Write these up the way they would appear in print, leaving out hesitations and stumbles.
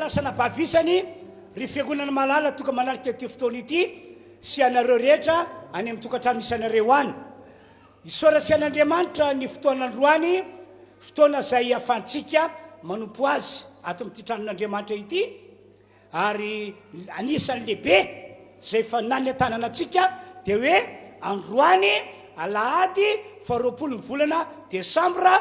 rahalahy sy anabavy isany, ry Fiangonana malala tonga manatrika ity fotoana ity, sy ianareo rehetra any amin'ny tokantrano misy anareo any. Isaorantsika an'Andriamanitra ny fotoana androany, fotoana izay ahafahantsika manompo Azy ato amin'ity tranon'Andriamanitra ity, ary anisan'ny lehibe izay efa nanentanana antsika dia hoe androany alahady faha 20 ny volana desambra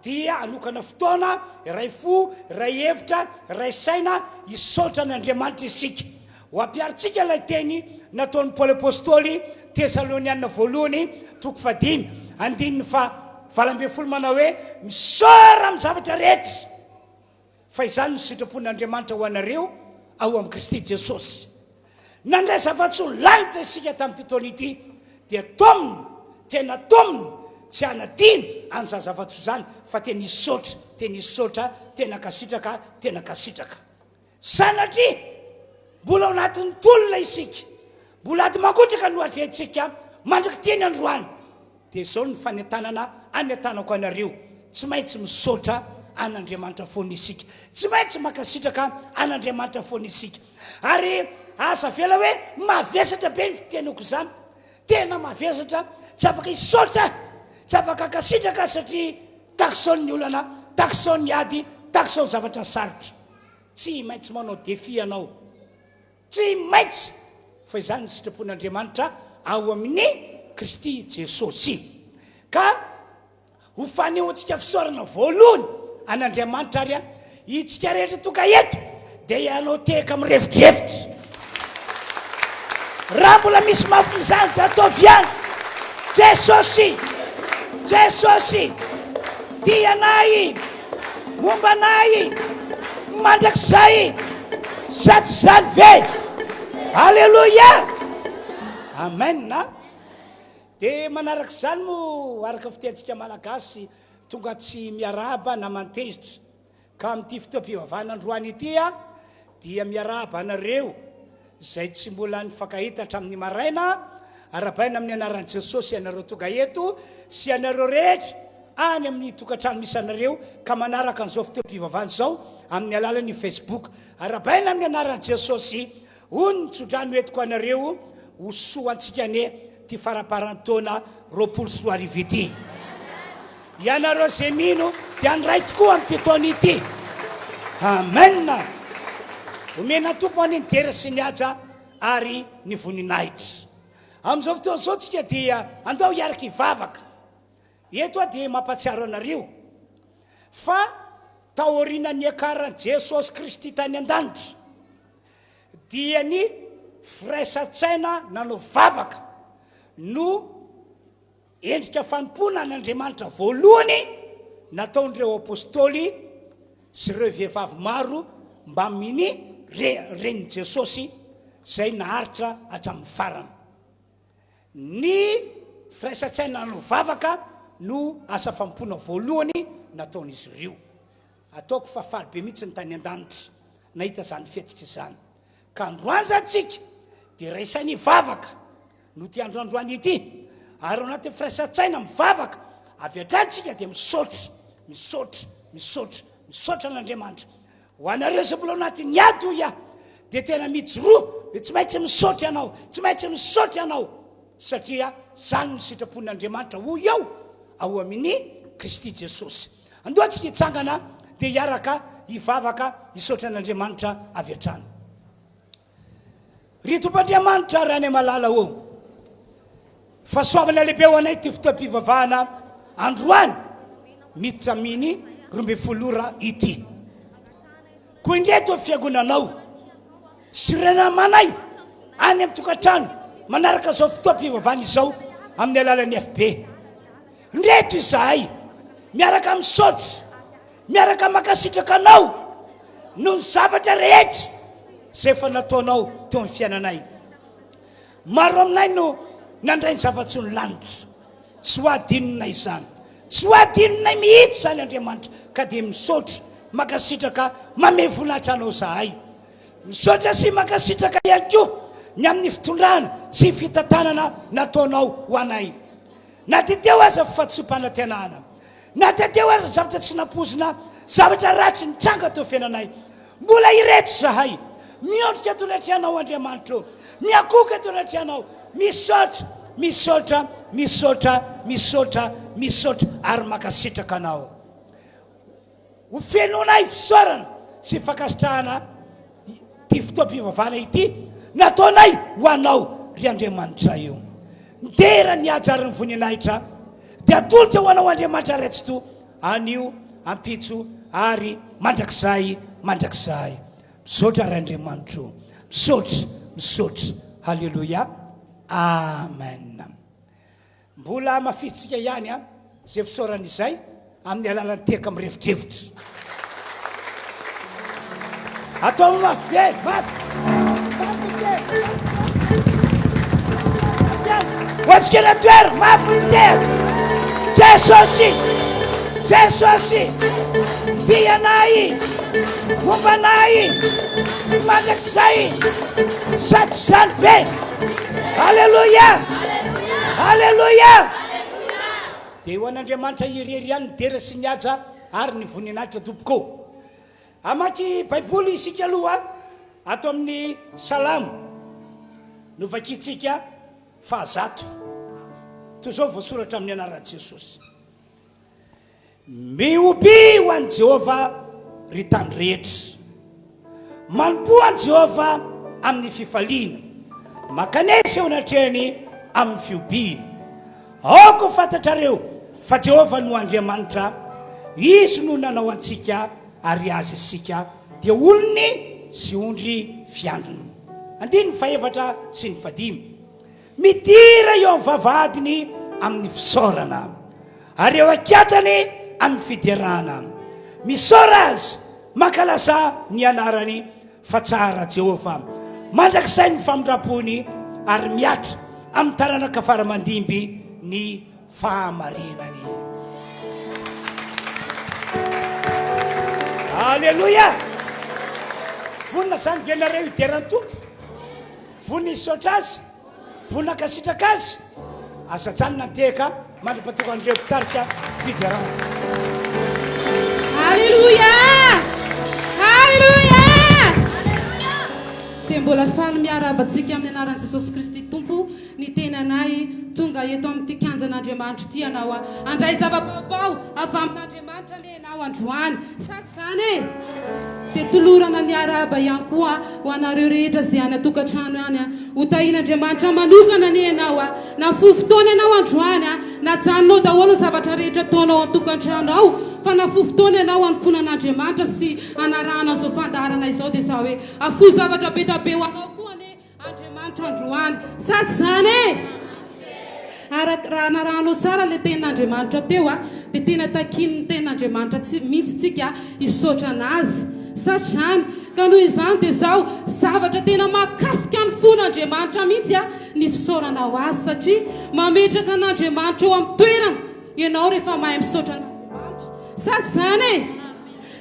dia hanokana fotoana iray fo, iray hevitra, iray saina hisaotra an'Andriamanitra isika. Ho ampiharintsika ilay teny nataon'i Paoly Apostoly Tesaloniana voalohany toko fahadimy andininy faha 18 manao hoe, Misaora amin'ny zavatra rehetra, fa izany no sitrapon'Andriamanitra ho anareo ao amin'i Kristy Jesosy. Nandray zava-tsoa lanitra isika tamin'ity taona ity, dia taomina, tena taomina, tsy hanadino an'izany zava-tsoa izany, fa tena hisaotra, tena hisaotra, tena hankasitraka, tena hankasitraka. Sanatria! Mbola ao anatin'ny tolona isika. Mbola ady mangotraka no atrehintsika mandrak'ity ny androany. Dia izao ny fanentanana anentanako anareo, tsy maintsy misaotra an'Andriamanitra foana isika. Tsy maintsy mankasitraka an'Andriamanitra foana isika. Ary aza avela hoe mavesatra be ny fitenako izany. Tena mavesatra, tsy afaka hisaotra, tsy afaka hankasitraka satria takisao ny olana, takisao ny ady, takisao ny zavatra sarotra. Tsy maintsy manao défi ianao. Tsy maintsy! Fa izany ny sitrapon'Andriamanitra ao amin'i Kristy Jesosy. Ka ho fanehoantsika fisaorana voalohany an'Andriamanitra ary itsika rehetra tonga eto dia hanao tehaka mirefodrefotra. Raha mbola misy mafin'izany dia ataovy ihany. Jesosy! Jesosy! Tia anay! Momba anay mandrakizay! Sa tsy izany ve? Aleloia! Amen! Dia manaraka izany moa araka ny fitenintsika malagasy tonga tsy miarahaba naman-tezitra. Ka amin'ity fotoam-pivavahana androany ity aho dia miarahaba anareo izay tsy mbola nifankahita hatramin'ny maraina, arahabaina amin'ny anaran'i Jesosy ianareo tonga eto sy ianareo rehetra any amin'ny tokantrano misy anareo ka manaraka an'izao fotoam-pivavahana izao amin'ny alalan'ny Facebook. Arahabaina amin'ny anaran'i Jesosy. Hoy ny tsodrano entiko anareo, ho soa antsika anie ity faramparan'ny taona 2020 ity. Ianareo izay mino dia handray tokoa amin'ity taona ity. Amen. Omena ny Tompo anie ny dera sy ny haja ary ny voninahitra. Amin'izao fotoana izao tsika dia andao hiaraka hivavaka. Eto aho dia mampahatsiaro anareo fa taorian'ny niakaran'i Jesosy Kristy tany an-danitra dia ny firaisan-tsaina nanao vavaka no endrika fanompoana an'Andriamanitra voalohany nataon'ireo apostoly sy ireo vehivavy maro mbamin'ny renin'i Jesosy izay naharitra hatramin'ny farany. Ny firaisan-tsaina nanao vavaka no asa fanompoana voalohany nataon'izy ireo. Ataoko fa faly be mihitsy ny tany an-danitra nahita izany fihetsika izany. Ka androany izany tsika dia raisaina hivavaka no ity andro androany ity, ary ao anatin'ny firaisan-tsaina mivavaka avy hatrany tsika dia misaotra, misaotra, misaotra, misaotra an'Andriamanitra. Ho anareo izay mbola ao anatin'ny ady hoy aho dia tena mijoroa hoe tsy maintsy misaotra ianao, tsy maintsy misaotra ianao satria izany no sitrapon'Andriamanitra hoy aho ao amin'i Kristy Jesosy. Andao antsika hitsangana dia hiaraka hivavaka hisaotra an'Andriamanitra avy hatrany. Ry Tompo Andriamanitra Ray any malala ô, fahasoavana lehibe ho anay ity fotoam-pivavahana androany miditra amin'ny 12 ora ity. Koa indreto ny fiangonanao sy ireo namanay any amin'ny tokantrano manaraka izao fotoam-pivavahana izao amin'ny alalan'ny FB. Ndreto izahay miaraka misaotra, miaraka mankasitraka Anao noho ny zavatra rehetra izay efa nataonao teo amin'ny fiainanay. Maro aminay no nandray ny zava-tsoa ny lanitra. Tsy ho adinonay izany. Tsy ho adinonay mihitsy izany Andriamanitra ka dia misaotra, mankasitraka, mamehy voninahitra Anao izahay. Misaotra sy mankasitraka ihany koa ny amin'ny fitondrana sy fitantanana nataonao ho anay. Na dia teo aza ny fahadisoam-panantenana, na dia teo aza zavatra tsy nampoizina, zavatra ratsy nitranga teo fiainanay, Mbola ireto izahay, miondrika eto anatrehanao Andriamanitra ô, miankohoka eto anatrehanao, misaotra, misaotra, misaotra, misaotra, misaotra ary mankasitraka Anao. Ho fenoinay fisaorana sy fankasitrahana ity fotoam-pivavahana ity nataonay ho Anao, ry Andriamanitray o. Ny dera, ny haja ary ny voninahitra dia atolotra ho Anao Andriamanitra Ray Tsitoha, anio, ampitso ary mandrakizay mandrakizay. Misaotra Ray Andriamanitro. Misaotra, misaotra. Haleloia. Amen. Mbola hamafisintsika ihany an, izay fisaorana izay amin'ny alalan'ny tehaka mirefodrefotra. Ataovy mafy be, mafy. Mafy ny tehaka. Ho antsika eny an-toerana, mafy ny tehaka. Jesosy, Jesosy, tia anay, momba anay, mandrakizay, sady izany ve? Aleloia! Aleloia! Dia ho an'Andriamanitra irery ihany ny dera sy ny haja ary ny voninahitra tompoko. Hamaky Baiboly isika aloha ato amin'ny Salamo novakintsika fahazato. Toy izao voasoratra amin'ny anaran'i Jesosy. Mihobihy ho an'i Jehovah, ry tany rehetra. Manompoa an'i Jehovah amin'ny fifaliana. Mankanesa eo anatrehany amin'ny fihobiana. Aoka ho fantatrareo fa Jehovah no Andriamanitra, Izy no nanao antsika ary Azy isika, dia olony sy ondry fiandriny. Andininy fahefatra sy ny fahadimy. Midira eo amin'ny vavahadiny amin'ny fisaorana, ary eo an-kiatrany amin'ny fiderana. Misaora Azy, mankalazà ny anarany, fa tsara Jehovah. Mandrakizay ny famindram-pony, ary mihatra amin'ny taranaka fara aman-dimby ny fahamarinany. Aleloia! Vonona izany ve nareo hidera ny Tompo? Vonona hisaotra Azy? Vonona hankasitraka Azy? Aza ajanona ny tehaka mandra-pahatongan'ireo mpitarika fiderana. Aleloia! Aleloia! Dia mbola faly miarahaba antsika amin'ny anaran'i Jesosy Kristy Tompo ny tenanay tonga eto amin'ity kianjan'Andriamanitra ity ianao handray zava-baovao avy amin'Andriamanitra anie ianao androany. Sa tsy izany e? Dia tolorana ny arahaba ihany koa ho anareo rehetra izay any an-tokantrano any. Ho tahian'Andriamanitra manokana anie ianao. Nafoy fotoana ianao androany. Najanonao daholo ny zavatra rehetra ataonao ao an-tokantrano ao, fa nafoy fotoana ianao hanompoana an'Andriamanitra sy hanarahana an'izao fandaharana izao. Dia izaho hoe, hafoy zavatra be dia be ho anao koa anie Andriamanitra androany. Sa tsy izany e? Araka, raha narahanao tsara ilay tenin'Andriamanitra teo a, dia tena takian'ny tenin'Andriamanitra tsy, mihitsy tsika hisaotra an'Azy. Sa tsy izany? Ka noho izany dia izao, zavatra tena mahakasika ny fon'Andriamanitra mihitsy a, ny fisaoranao Azy, satria mametraka an'Andriamanitra eo amin'ny toerany ianao rehefa mahay misaotra an'Andriamanitra. Sa tsy izany e?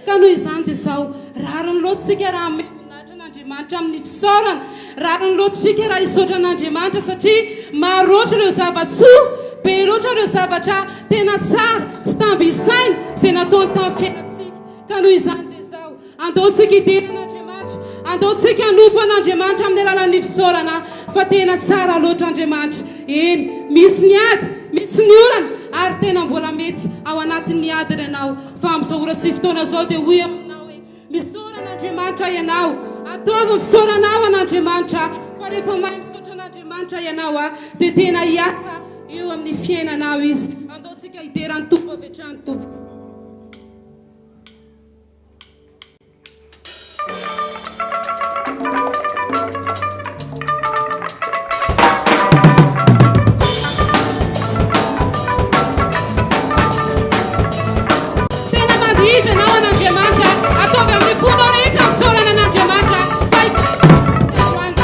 Ka noho izany dia izao, rariny loatra isika raha hanome voninahitra an'Andriamanitra amin'ny fisaorana. Rariny loatra isika raha hisaotra an'Andriamanitra satria maro loatra ireo zava-tsoa, be loatra ireo zavatra tena tsara, tsy tamby isaina, izay nataony tamin'ny fiainantsika. Ka noho izany dia izao, andao tsika hidera an'Andriamanitra, andao tsika hanompo an'Andriamanitra amin'ny alalan'ny fisaorana fa tena tsara loatra Andriamanitra. Eny, misy ny ady, misy ny orana, ary tena mbola mety ao anatin'ny ady ianao. Fa amin'izao ora sy fotoana izao dia hoy aho aminao hoe, Misaora an'Andriamanitra ianao. Ataovy ny fisaoranao an'Andriamanitra, fa rehefa mahay misaotra an'Andriamanitra ianao dia tena hiasa eo amin'ny fiainanao Izy. Andao tsika hidera ny Tompo avy hatrany tompoko. Tena mandihiza ianao an'Andriamanitra. Ataovy amin'ny fonao rehetra fisaorana an'Andriamanitra fa androany.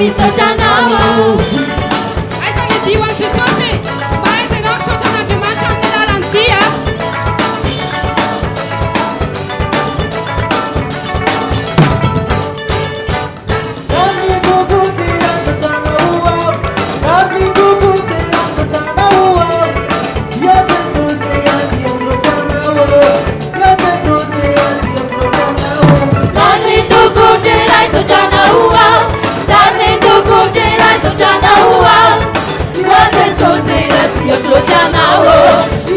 misaotra anao aho. Aiza ny dihy ho an'i Jesosy e? Mba aiza ianao misaotra an'Andriamanitra amin'ny alalan'ny dihy a? Lany toko jeray saotra anao aho. Lany toko jeray saotra anao aho. Ho Jesosy raha tiako loatra anao.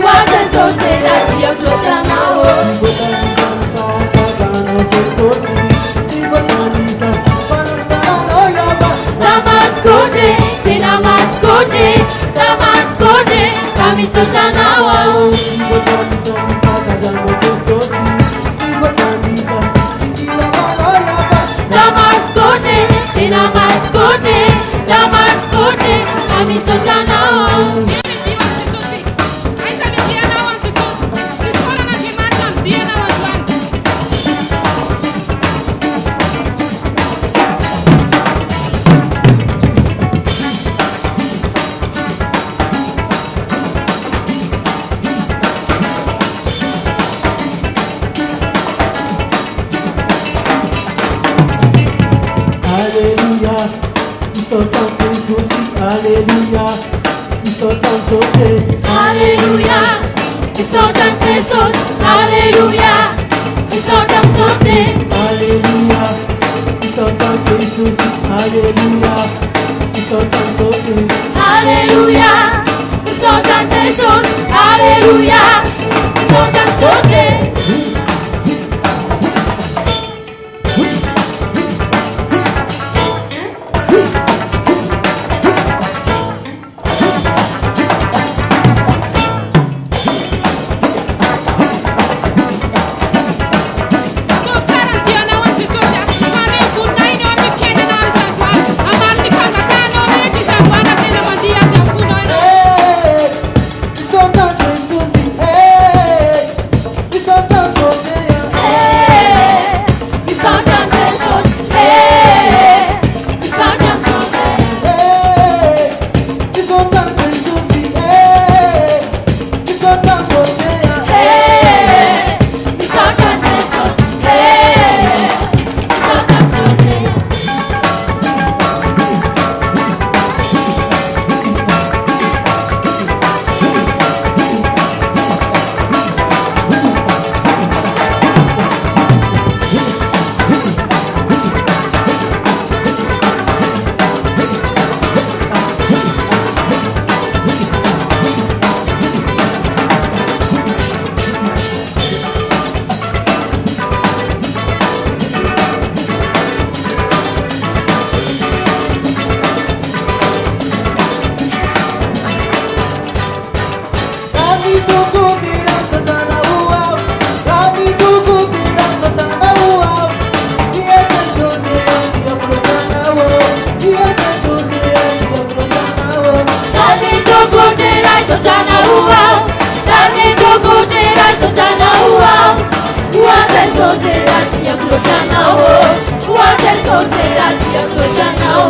Ho Jesosy raha tiako loatra anao. Tamatikoje, tena matikoje, tamatikoje, ka misaotra anao aho. Tamatikoje, tena matikoje, tamatikoje, ka misaotra anao aho. Eny ny dihy ho an'i Jesosy. Aiza ny dianao an'i Jesosy? Misaora an'Andriamanitra amin'ny dianao androany. Alléluia, misaotra an'i Jesosy, Alléluia, misaotra an'i Jesosy. Alléluia, misaotra an'i Jesosy, Alléluia, misaotra an'i Jesosy. Alléluia, misaotra an'i Jesosy, Alléluia, misaotra an'i Jesosy. Alléluia, misaotra an'i Jesosy, Alléluia, misaotra an'i Jesosy. Ataovy tsara ny dianao an'i Jesosy a! Maneho voninahiny eo amin'ny fiainanao izy androany. Hamaly ny fangatahanao mihitsy izy androany raha tena mandia azy amin'ny fonao ianao. Misaotra an'i Jesosy, eh, misaotra an'i Jesosy. Eh, misaotra an'i Jesosy, eh, misaotra an'i Jesosy. Eh, misaotra an'i Jesosy, eh, misaotra an'i Jesosy. Eh, misaotra an'i Jesosy, eh, misaotra an'i Jesosy. Tany toko jeray saotra anao aho. Tany toko jeray saotra anao aho. Ho an'i Jesosy raha tiako loatra anao. Ho an'i Jesosy raha tiako loatra anao.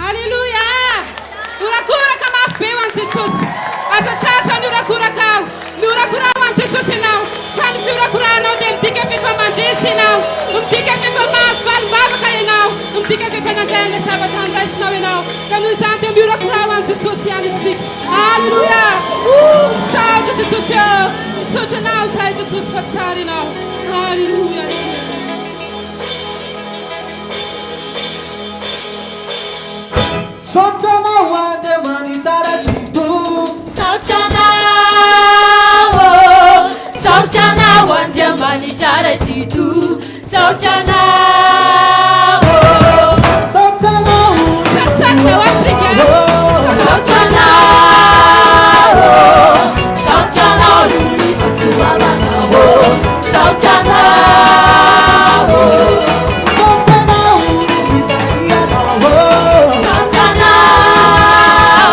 Alléluia! Horakoraka mafy be ho an'i Jesosy. Aza tratra ny horakoraka aho. Mihorakoraha ho an'i Jesosy ianao. Fa ny fihorakorahanao dia midika fa efa mandresy ianao. Midika fa efa mahazo valim-bavaka ianao. Midika fa efa nandray an'ilay zavatra andraisinao ianao. Ka noho izany dia mihorakoraha ho an'i Jesosy ihany isika. Alléluia! Ouh, misaotra Jesosy ô! Misaotra anao izahay Jesosy fa tsara ianao. Alléluia! Alléluia! Misaotra anao Andriamanitra Tsitoha. Misaotra anao, misaotra anao Andriamanitra Tsitoha. Misaotra anao, Misaotra anao. Misaotra ho antsika. misaotra anao, misaotra anao noho ny fahasoavanao. Misaotra anao, Misaotra anao fitahianao. misaotra anao,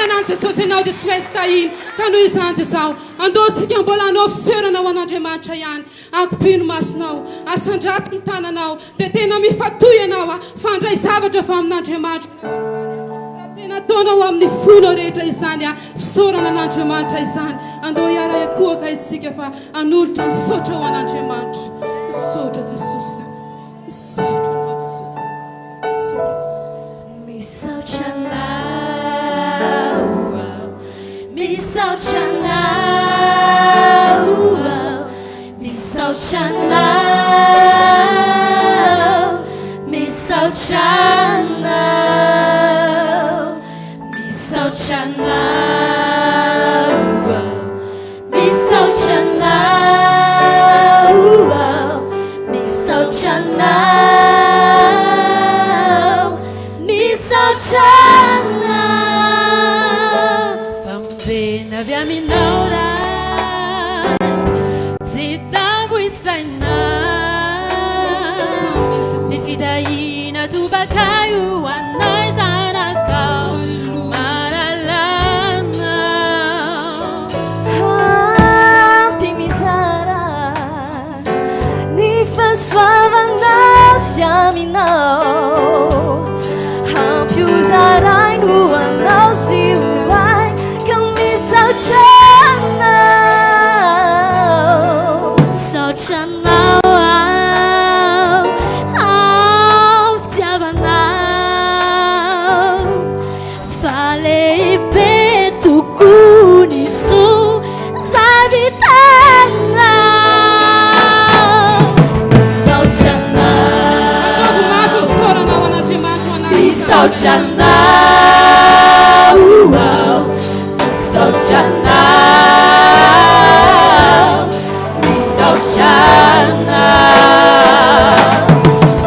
manana an'i Jesosy ianao dia tsy maintsy tahiana. Ka noho izany dia izao, andao tsika mbola hanao fisaorana ho an'Andriamanitra ihany. Akopiho ny masonao, asandrato ny tananao, dia tena mifatohy ianao a, fa handray zavatra avy amin'Andriamanitra ianao androany a. Raha tena ataonao amin'ny fonao rehetra izany a, fisaorana an'Andriamanitra izany. Andao hiara-hiankohoka isika fa hanolotra ny saotra ho an'Andriamanitra. Misaotra Jesosy o. Misaotra Anao Jesosy o. Misaotra Jesosy. Misaotra Anao aho, misaotra Anao aho, misaotra Anao, misaotra Anao, misaotra Anao aho, Misaotra Anao aho, misaotra Anao, misaotra Anao. Famonjena avy Aminao Ray, tsy tambo isaina. Ny fitahiana tobakay ho anay zanakao malalana. Ampy mizara ny fahasoavana avy aminao. Ampy ho zarainy ho anao sy ho ahy ka misaotra anao. Misaotra anao aho amin'ny fitiavanao. Fa lehibe tokoa ny soa izay vitanao. Misaotra anao. Ataovy mafy ny fisaorana ho an'Andriamanitra ao anatin'izany. Misaotra anao aho. Misaotra anao. Misaotra anao.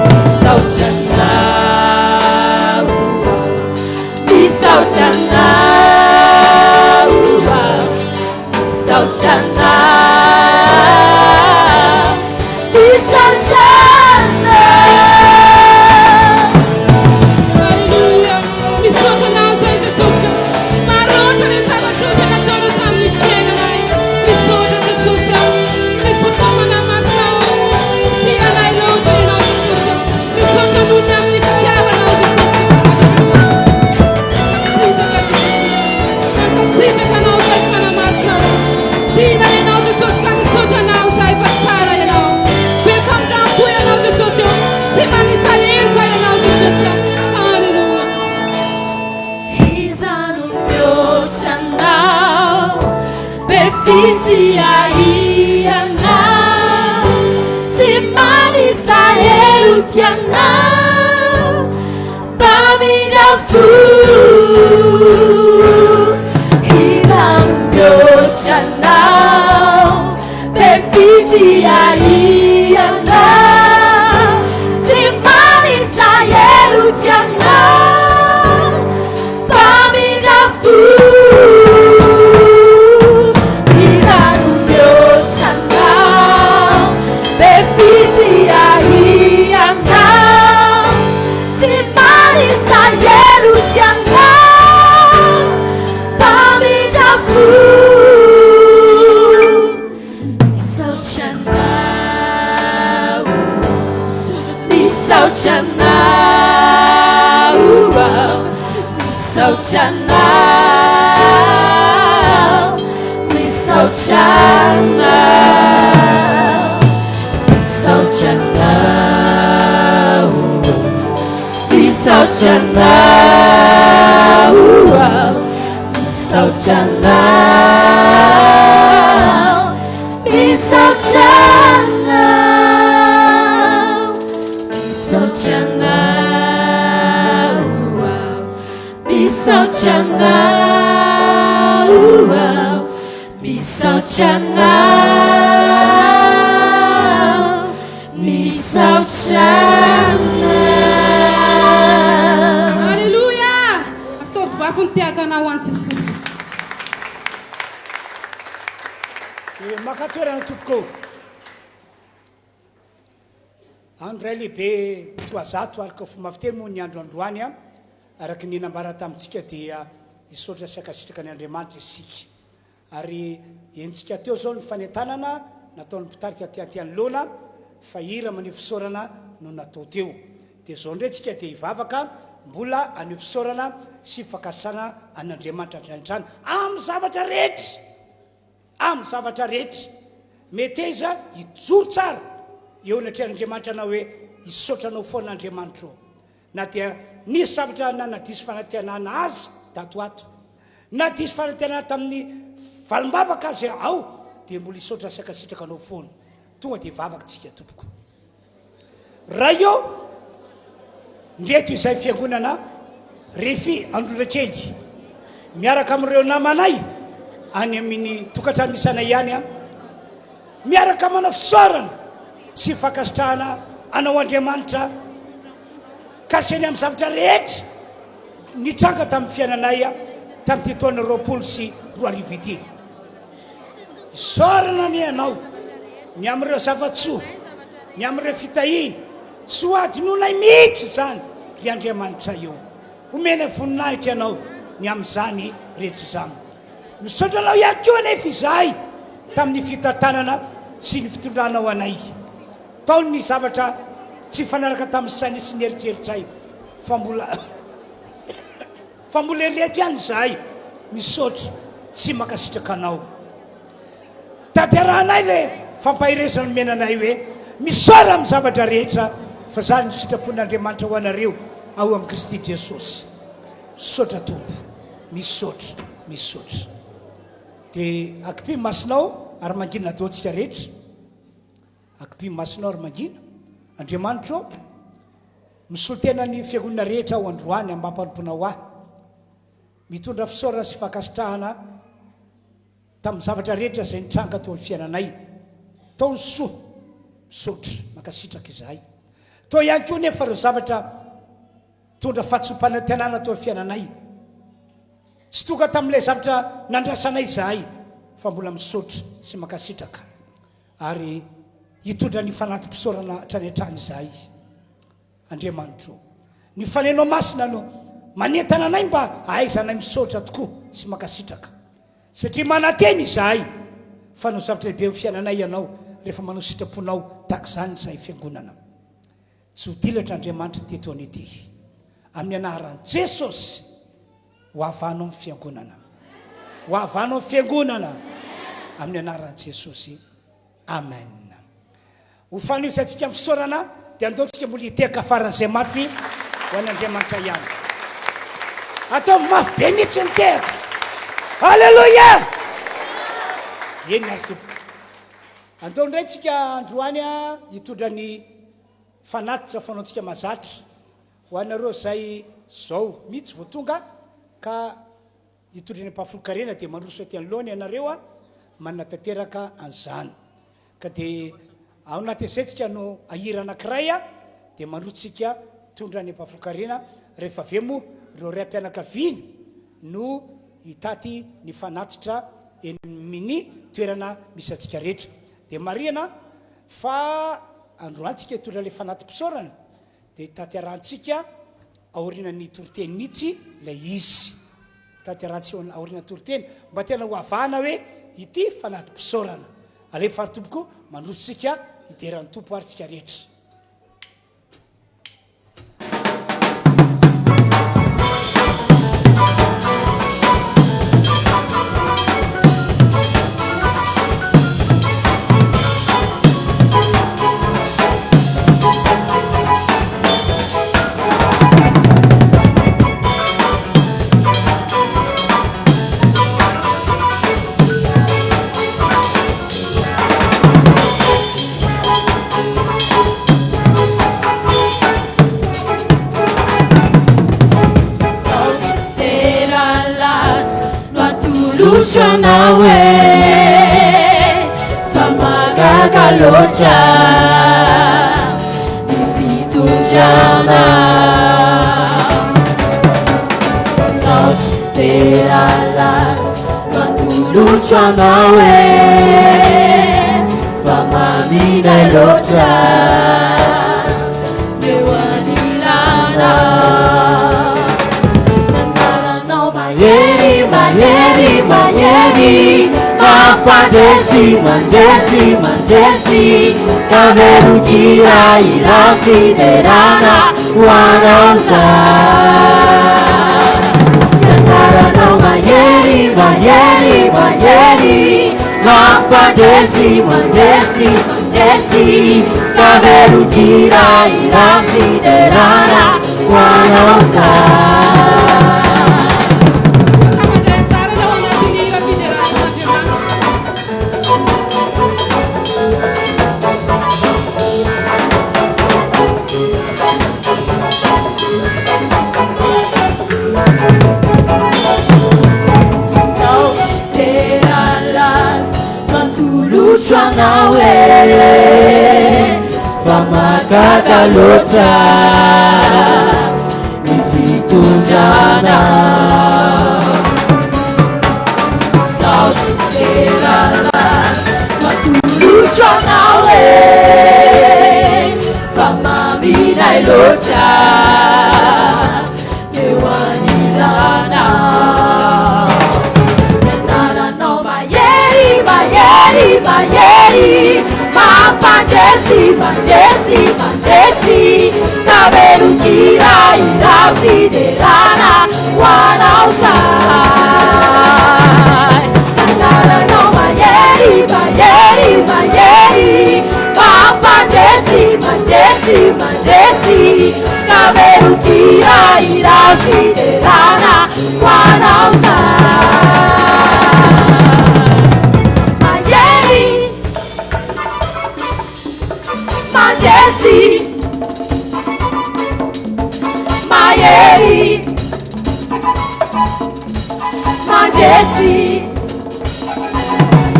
Misaotra anao. Misaotra anao aho, misaotra anao, misaotra anao. Alléluia. Misaotra anao izay Jesosy. Maro loatra ireo zavatra izay nataonao tamin'ny fiainanay. Misaotra Jesosy. Misaotra Fanahy Masina ô. Tia anay loatra ianao Jesosy. Misaotra noho ny amin'ny fitiavanao Jesosy. Mankasitraka Jesosy. Mankasitraka anao izay Fanahy Masina ô. Tiana ianao Jesosy ka misaotra anao izahay fa tsara ianao. Be famindrampo ianao Jesosy ô. Tsy manisa heloka ianao Jesosy ô. Alléluia. Iza no mihoatra anao? Be fitia ianao, tsy manisa heloka ianao, mpamindra fo. Iza no mihoatra anao? Be fitia ianao, tsy manisa heloka ianao, mpamindra fo. Iza no mihoatra anao? Be fitia ianao, tsy manisa heloka ianao, mpamindra fo. Misaotra anao, misaotra anao aho, misaotra anao, misaotra anao, misaotra anao, misaotra anao aho. Misaotra anao, misaotra anao, misaotra anao aho, misaotra anao aho, misaotra anao, misaotra anao. Alléluia! Ataovy mafy ny tehaka-nao ho an'i Jesosy. Dia maka toerana tompoko. Andro iray lehibe toa zato araka fomba fiteny moa ny andro androany. Araka ny nambara tamintsika dia Hisaotra sy hankasitraka an' Andriamanitra isika. Ary henontsika teo izao ny fanentanana nataon'ny mpitarika aty aty anoloana fa hira maneho fisaorana no natao teo. Dia izao indray tsika dia hivavaka mbola haneho fisaorana sy fankasitrahana an'Andriamanitra hatrany hatrany amin'ny zavatra rehetra. Amin'ny zavatra rehetra. Meteza hijoro tsara eo anatrehan'Andriamanitra anao hoe hisaotra anao foana Andriamanitra ô. Na dia nisy zavatra nanadiso fanantenana azy tato ho ato, na diso fanantenana tamin'ny valim-bavaka aza aho, dia mbola hisaotra sy hankasitraka anao foana. Tonga dia hivavaka tsika tompoko. Ray ô, ndreto izay fiangonana Refi Androndrakely, miaraka amin'ireo namanay any amin'ny tokantrano misy anay ihany an, miaraka manao fisaorana sy fankasitrahana Anao Andriamanitra kaseny amin'ny zavatra rehetra nitranga tamin'ny fiainanay tamin'ity taona 2020 ity. Isaorana anie Ianao ny amin'ireo zava-tsoa, ny amin'ireo fitahiana, tsy ho adinoinay mihitsy izany ry Andriamanitray ô. Homena voninahitra Ianao ny amin'izany rehetra izany. Misaotra Anao ihany koa anefa izahay tamin'ny fitantanana sy ny fitondranao anay. Tao ny zavatra tsy nifanaraka tamin'ny sainay sy ny eritreritray fa mbola fa mbola ireto ihany izahay misaotra sy mankasitraka Anao. Tanterahanay ilay fampaherezana nomena anay hoe, Misaora amin'ny zavatra rehetra fa izany no sitrapon'Andriamanitra ho anareo ao amin'i Kristy Jesosy. Misaotra Tompo. Misaotra, misaotra. Dia akipio ny masonao ary mangina daholo tsika rehetra. Akipio ny masonao ary mangina. Andriamanitro ô, misolo tena ny fiangonana rehetra aho androany amin'ny maha-mpanomponao ahy. Mitondra fisaorana sy fankasitrahana tamin'ny zavatra rehetra izay nitranga teo amin'ny fiainanay. Tao ny soa, misaotra, mankasitraka izahay. Tao ihany koa nefa ireo zavatra Nitondra fahatsoam-panantenana teo amin'ny fiainanay. Tsy tonga tamin'ilay zavatra nandrasanay izahay, fa mbola misaotra sy mankasitraka ary hitondra ny fanati-pisaorana hatrany hatrany izahay. Andriamanitro ô, ny Fanenao Masina no manentana anay mba hahaizanay misaotra tokoa sy mankasitraka, satria manantena izahay fa hanao zavatra lehibe amin'ny fiainanay Ianao rehefa manao sitraponao tahaka izany izahay Fiangonana. Tsy ho dilatra Andriamanitra ity taona ity. Amin'ny anaran'i Jesosy, ho havanao ny fiangonana. Ho havanao ny fiangonana. Amin'ny anaran'i Jesosy. Amen. Ho fanohizantsika ny fisaorana dia andao tsika mbola hitehaka faran'izay mafy ho an'Andriamanitra ihany. Ataovy mafy be mihitsy ny tehaka. Alléluia! Eny ary tompoko. Andao indray tsika androany hitondra ny fanatitra fanaontsika mazatra ho anareo izay zao mihitsy vao tonga ka hitondra ny ampahafolon-karena dia mandroso aty anoloana ianareo manatanteraka an'izany ka dia ao anatin'izay tsika no ahira anankiray dia mandroso tsika mitondra ny ampahafolon-karena rehefa avy eo moa ireo raim-pianakaviana no hitaty ny fanatitra eny amin'ny toerana misy antsika rehetra dia marihana Fa androany tsika hitondra ilay fanati-pisaorana dia tanterahantsika aorianan'ny toriteny mihitsy ilay izy. Tanterahantsika aorianan'ny toriteny mba tena ho avahana hoe ity fanati-pisaorana. Alefa ary tompoko, mandroso tsika hidera ny Tompo ary tsika rehetra. Loatra ny fitondrana Saotra tena lasa no atolotro anao e Fa maminay loatra eo anilanao Ny anaranao mahery. mahery, mampandresy, mandresy, mandresy, ka velon-kira hira fiderana ho anao zahay. Ny anaranao mahery, mahery, mahery, mampandresy, mandresy, mandresy, ka velon-kira hira fiderana ho anao zahay. Ka mandray anjara ao anatin'ny hira fiderana an'Andriamanitra. Sao tena lasa mantolotro anao e Fa mahagaga loatra ny fitondranao Sao tena lasa mantolotro anao e Fa maminay loatra eo anilanao. Ny anaranao mahery, mahery, mahery, mampandresy, mandresy, mandresy, ka velon-kira hira fiderana ho anao zahay. Ny anaranao mahery, mahery, mahery, mampandresy, mandresy, mandresy, ka velon-kira hira fiderana ho anao zahay. Mahery, mandresy, mahery, mandresy.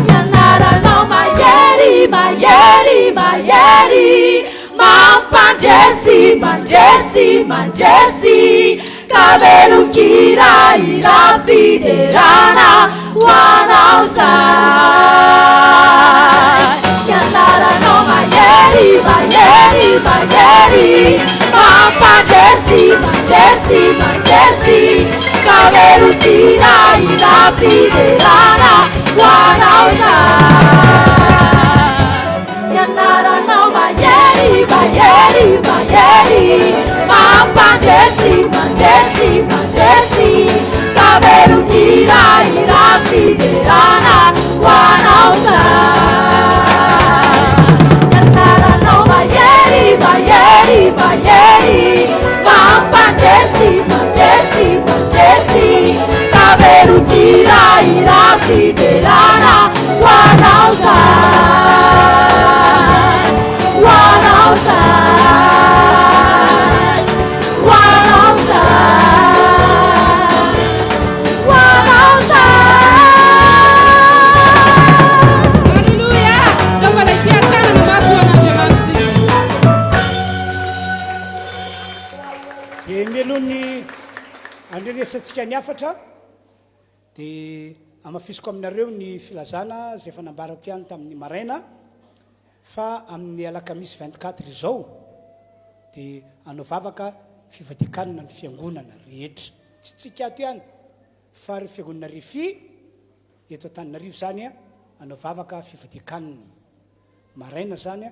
Ny anaranao mahery, mahery, mahery, mampandresy, mandresy, mandresy, ka velon-kira hira fiderana ho anao zahay. Ny anaranao mahery, mahery, mahery, mampandresy, mandresy, mandresy, ka velon-kira hira fiderana ho anao zahay. Ny anaranao mahery, mahery, mahery, mampandresy, mandresy, mandresy, ka velon-kira hira fiderana ho anao zahay. Ny anaranao mahery, mahery, mahery, mampandresy, mandresy, mandresy, ka velon-kira hira fiderana ho anao zahay. Ho anao zahay. Ho anao zahay. Ho anao zahay. Alléluia! Ndao mba tia tanana mafy ho an'Andriamanitra. Dia mialoha ny andrenesantsika ny hafatra dia hamafisiko aminareo ny filazana izay efa nambarako ihany tamin'ny maraina fa amin'ny alakamisy 24 izao dia hanao vavaka fivadikanana ny fiangonana rehetra. Tsy tsika ato ihany fa ireo fiangonana refi eto Antananarivo izany hanao vavaka fivadikanana. Maraina izany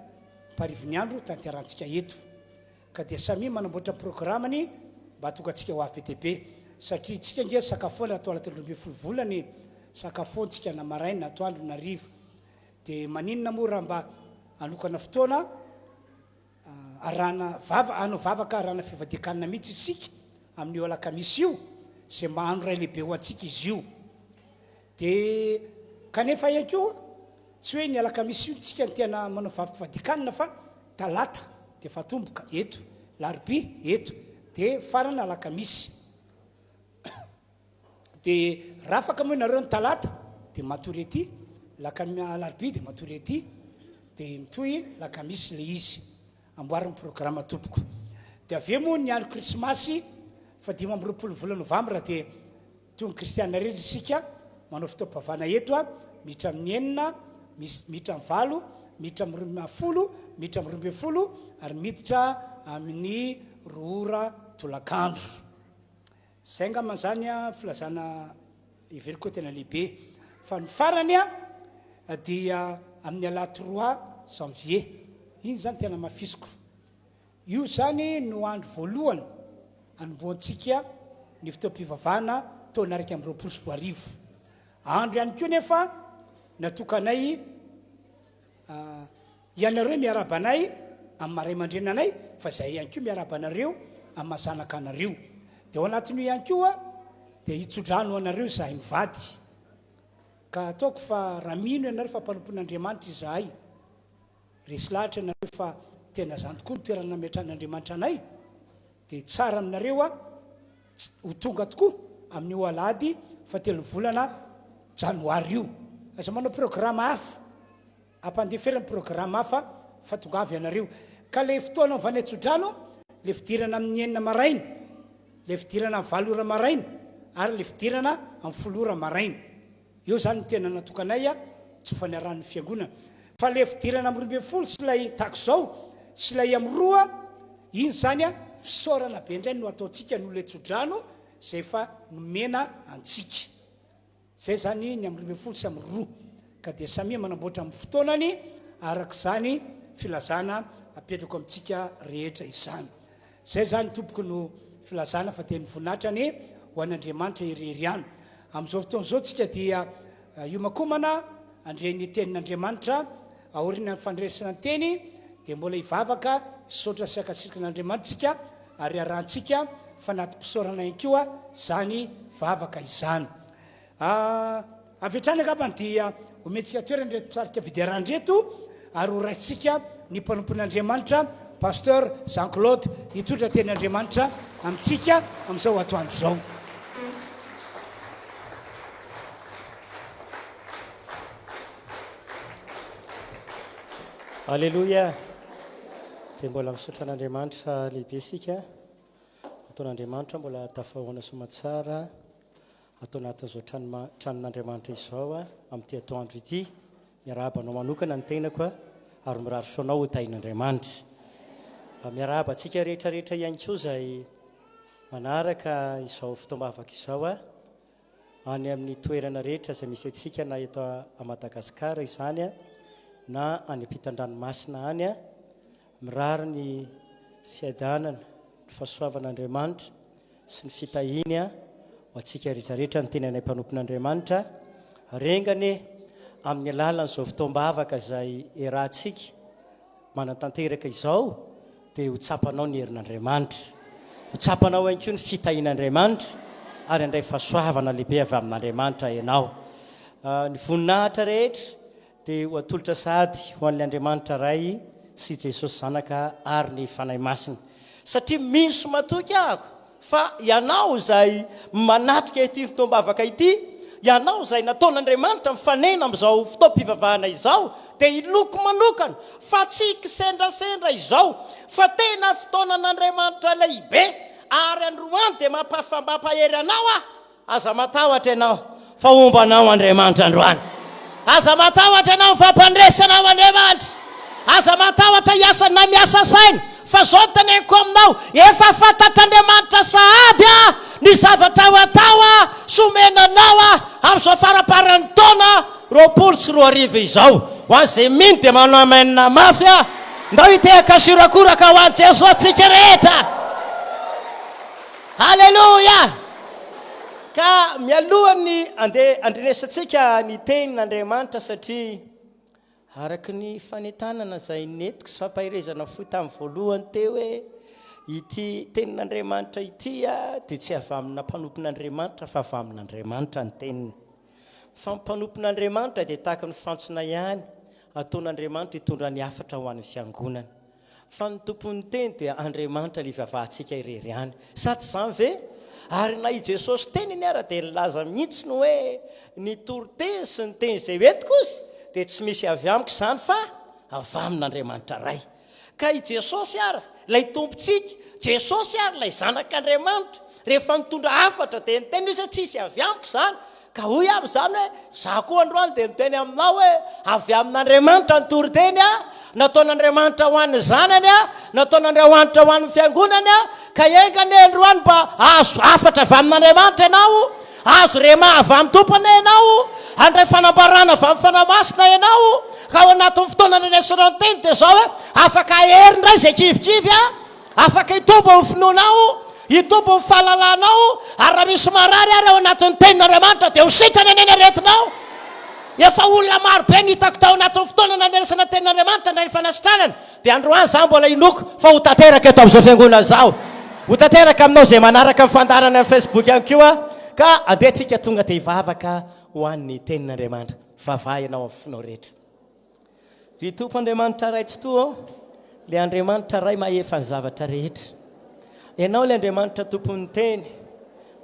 mparivo ny andro tanterahantsika eto. Ka dia samia manamboatra programany mba hahatonga antsika ho avy be dia be. Satria tsika ange sakafoana atao anatin'ny 12 volana e. Sakafoantsika na maraina na atoandro na hariva. Dia maninona moa raha mba hanokana fotoana arahana vava, hanao vavaka arahana fivadian-kanina mihitsy isika amin'io alakamisy io, izay mba andro iray lehibe ho antsika izy io. Dia kanefa ihany koa tsy hoe ny alakamisy io tsika no tena manao vavim-pivadian-kanina fa talata dia efa atomboka eto, larobia eto, dia farany alakamisy. Dia raha afaka moa ianareo ny talata dia matory ety, lakam- alarobia dia matory ety, dia mitohy lakamisy ilay izy. Amboary ny programa tompoko. Dia avy eo moa ny andro krismasy fa 25 volana novambra dia toy ny kristiana rehetra isika manao fotoam-pivavahana eto a, miditra amin'ny enina, misy miditra amin'ny valo, miditra amin'ny roa folo, miditra amin'ny 12 ary miditra amin'ny 2 ora tolakandro. Izay angamba izany a filazana heveriko hoe tena lehibe. Fa ny farany dia amin'ny alahady trois janvier. Iny izany tena hamafisiko. Io izany no andro voalohany anombohantsika ny fotoam-pivavahana taona 2021. Andro ihany koa nefa natokanay ianareo miarahaba anay amin'ny maha ray aman-dreny anay fa izahay ihany koa miarahaba anareo amin'ny maha zanaka anareo. Dia ao anatin'io ihany koa dia hitsodrano anareo izahay mivady. Ka ataoko fa raha mino ianareo fa mpanompon'Andriamanitra izahay, Resy lahatra ianareo fa tena izany tokoa ny toerana nametrahan'Andriamanitra anay, dia tsara aminareo aho ho tonga tokoa amin'io alahady fahatelon'ny volana janoary io. Aza manao programa hafa, ampandeferana programa hafa fa tongava ianareo. Ka ilay fotoana anaovanay tsodrano, ilay fidirana amin'ny enina maraina, ilay fidirana amin'ny valo ora maraina ary ilay fidirana amin'ny folo ora maraina. Eo zany ny tena natokanay tsy ho fanarahan'ny fiangonana. Fa le fidirana amin'ny 12 sy ilay tahaka izao sy ilay amin'ny roa, iny zany fisaorana be indray no ataontsika noho ilay tsodrano izay efa nomena antsika. Izay zany ny amin'ny 12 sy amin'ny roa. Ka dia samia manamboatra amin'ny fotoanany araka izany filazana apetrako amintsika rehetra izany. Izay izany tompoko no filazana fa dia ny voninahitra anie ho an'Andriamanitra irery ihany. Amin'izao fotoana izao tsika dia hiomakomana handre ny tenin'Andriamanitra, aorian'ny fandresana ny teny dia mbola hivavaka hisaotra sy hankasitraka an'Andriamanitra tsika ary harahantsika fanati-pisaorana ihany koa izany vavaka izany. Avy hatrany angambany dia omentsika toerana ireto mpitarika fiderana ireto ary ho raintsika ny mpanompon'Andriamanitra Pasteur Jean Claude hitondra teny Andriamanitra amintsika amin'izao atoandro izao. Aleloia! Dia mbola misaotra an'Andriamanitra lehibe isika. Ataon'Andriamanitra mbola tafahoana soamatsara ato anatin'izao tranon'Andriamanitra izao amin'ity atoandro ity. Miarahaba anao manokana ny tenako ary mirary soa anao ho tahin'Andriamanitra. Miarahaba antsika rehetra rehetra ihany koa izay manaraka izao fotoam-bavaka izao any amin'ny toerana rehetra izay misy antsika na eto Madagasikara izany na any ampitan-dranomasina any. Mirary ny fiadanana, ny fahasoavan'Andriamanitra sy ny fitahiany ho antsika rehetra rehetra ny tenanay mpanompon'Andriamanitra. Ary enga anie amin'ny alalan'izao fotoam-bavaka izay iarahantsika manatanteraka izao dia ho tsapanao ny herin'Andriamanitra. Ho tsapanao ihany koa ny fitahian'Andriamanitra ary handray fahasoavana lehibe avy amin'Andriamanitra ianao. Ny voninahitra rehetra Dia ho atolotra sahady ho an'ilay Andriamanitra Ray sy Jesosy Zanaka ary ny Fanahy Masina. Satria mino sy matoky ahako fa ianao izay manatrika ity fotoam-bavaka ity, ianao izay nataon'Andriamanitra mifanena amin'izao fotoam-pivavahana izao, dia inoako manokana fa tsy kisendrasendra izao fa tena fotoanan'Andriamanitra lehibe ary androany dia mampahery anao aho Aza matahotra ianao fa homba anao Andriamanitra androany. Aza matahotra ianao fa mpandresy anao Andriamanitra. Aza matahotra hiasa na miasa saina fa zao teneniko aminao, efa fantatr'Andriamanitra sahady a ny zavatra ho atao a sy omena anao a amin'izao faramparan'ny taona 2020 izao. Ho an'izay mino dia manao amen mafy a. Ndao hitehaka sy horakoraka ho an'i Jesoa tsika rehetra. Aleloia! Ka mialohan'ny andeha andrenesantsika ny tenin'Andriamanitra satria araka ny fanentanana izay nentiko sy fampaherezana fohy tamin'ny voalohany teo hoe ity tenin'Andriamanitra ity dia tsy avy amina mpanompon'Andriamanitra fa avy amin'Andriamanitra ny teniny. Fa ny mpanompon'Andriamanitra dia tahaka ny fantsona ihany ataon'Andriamanitra hitondra ny hafatra ho an'ny fiangonana. Fa ny Tompon'ny Teny dia Andriamanitra ilay ivavahantsika irery ihany. Sa tsy izany ve? Ary na i Jesosy teniny ara dia nilaza mihitsy ny hoe, Ny toriteny sy ny teny izay hoentiko ozy dia tsy misy avy amiko izany fa avy amin'Andriamanitra Ray. Ka i Jesosy ara, ilay Tompontsika, Jesosy ary ilay Zanak'Andriamanitra, rehefa nitondra hafatra dia niteny izy hoe tsisy avy amiko izany Ka hoy aho amin'izany hoe, Izaho koa androany dia miteny aminao hoe, avy amin'Andriamanitra ny toriteny, nataon'Andriamanitra ho an'ny zanany, nataon'Andriamanitra ho an'ny fiangonany, ka enga anie androany mba hahazo hafatra avy amin'Andriamanitra ianao, Hahazo rhema avy amin'ny Tompo anie ianao, handray fanambarana avy amin'ny Fanahy Masina ianao, ka ao anatin'ny fotoana nandrenesanao ny teny dia izao hoe, afaka hahery indray izay kivikivy a, afaka hitombo ny finoanao, hitombo ny fahalalanao, ary raha misy marary ary ao anatin'ny tenin'Andriamanitra dia ho sitrana anie ny aretinao. Efa olona maro be no hitako tao anatin'ny fotoana nandrenesana ny tenin'Andriamanitra handray ny fanasitranana. Dia androany izaho mbola inoako fa ho tanteraka eto amin'izao fiangonana izao. Ho tanteraka aminao izay manaraka ny fandaharana amin'ny Facebook ihany koa. Ka andeha tsika tonga dia hivavaka ho an'ny tenin'Andriamanitra. Vavaha ianao amin'ny fonao rehetra. Ry Tompo Andriamanitra Ray Tsitoha ô, ilay Andriamanitra Ray mahefa ny zavatra rehetra. Ianao ilay Andriamanitra Tompon'ny teny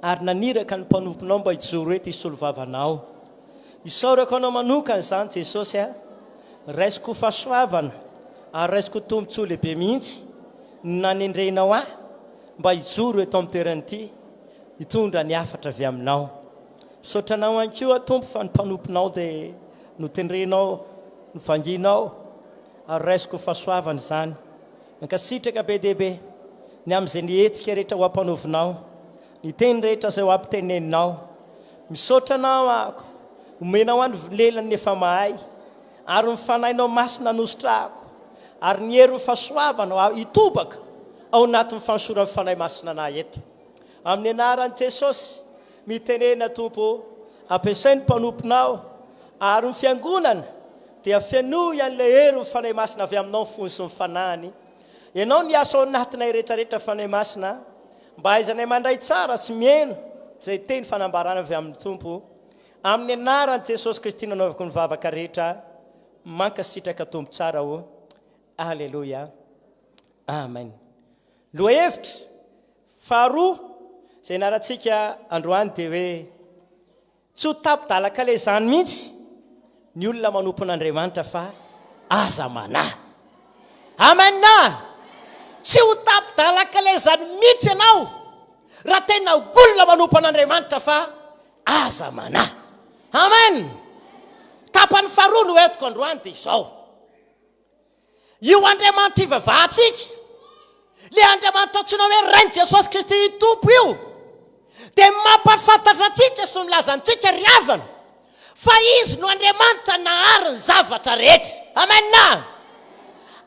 ary naniraka ny mpanomponao mba hijoro eto hisolo vava Anao. Isaorako Anao manokana izany Jesosy a! Raisiko ho fahasoavana ary raisiko ho tombontsoa lehibe mihitsy ny nanendrenao ahy mba hijoro eto amin'ny toerana ity hitondra ny hafatra avy Aminao. Misaotra Anao ihany koa aho Tompo fa ny mpanomponao dia notendrenao, novanginao ary raisiko ho fahasoavana izany. Mankasitraka be dia be ny amin'izay nihetsika rehetra ho ampanaovinao. Ny teny rehetra izay ho ampiteneninao. Misaotra Anao aho, omenao ahy ny lelan'ny efa mahay, ary ny Fanahinao Masina nositrahako, ary ny herin'ny fahasoavanao hitobaka ao anatin'ny fanosoran'ny Fanahy Masina anay eto. Amin'ny anaran'i Jesosy, mitenena Tompo ô, ampiasay ny mpanomponao, ary ny fiangonana dia fenoy an'ilay herin'ny Fanahy Masina avy aminao ny fony sy ny fanahiny. Ianao ny hiasa ao anatinay rehetrarehetra Fanahy Masina. Mba ahaizanay mandray tsara sy mihaino izay teny fanambarana avy amin'ny Tompo. Amin'ny anaran'i Jesosy Kristy no anaovako ny vavaka rehetra. Mankasitraka Tompo tsara o. Aleloia. Amen. Lohahevitra faharoa izay ianarantsika androany dia hoe Tsy ho tapi-dalan-kaleha izany mihitsy ny olona manompo an'Andriamanitra fa aza manahy. Amen! Tsy ho tapi-dalan-kaleha izany mihitsy ianao raha tena olona manompo an'Andriamanitra fa aza manahy. Amen! Tapany faharoa no entiko androany dia izao. Io Andriamanitra ivavahantsika, ilay Andriamanitra antsoina hoe Rain'i Jesosy Kristy Tompo io, dia mampahafantatra antsika sy milaza amintsika ry havana fa Izy no Andriamanitra nahary ny zavatra rehetra. Amen!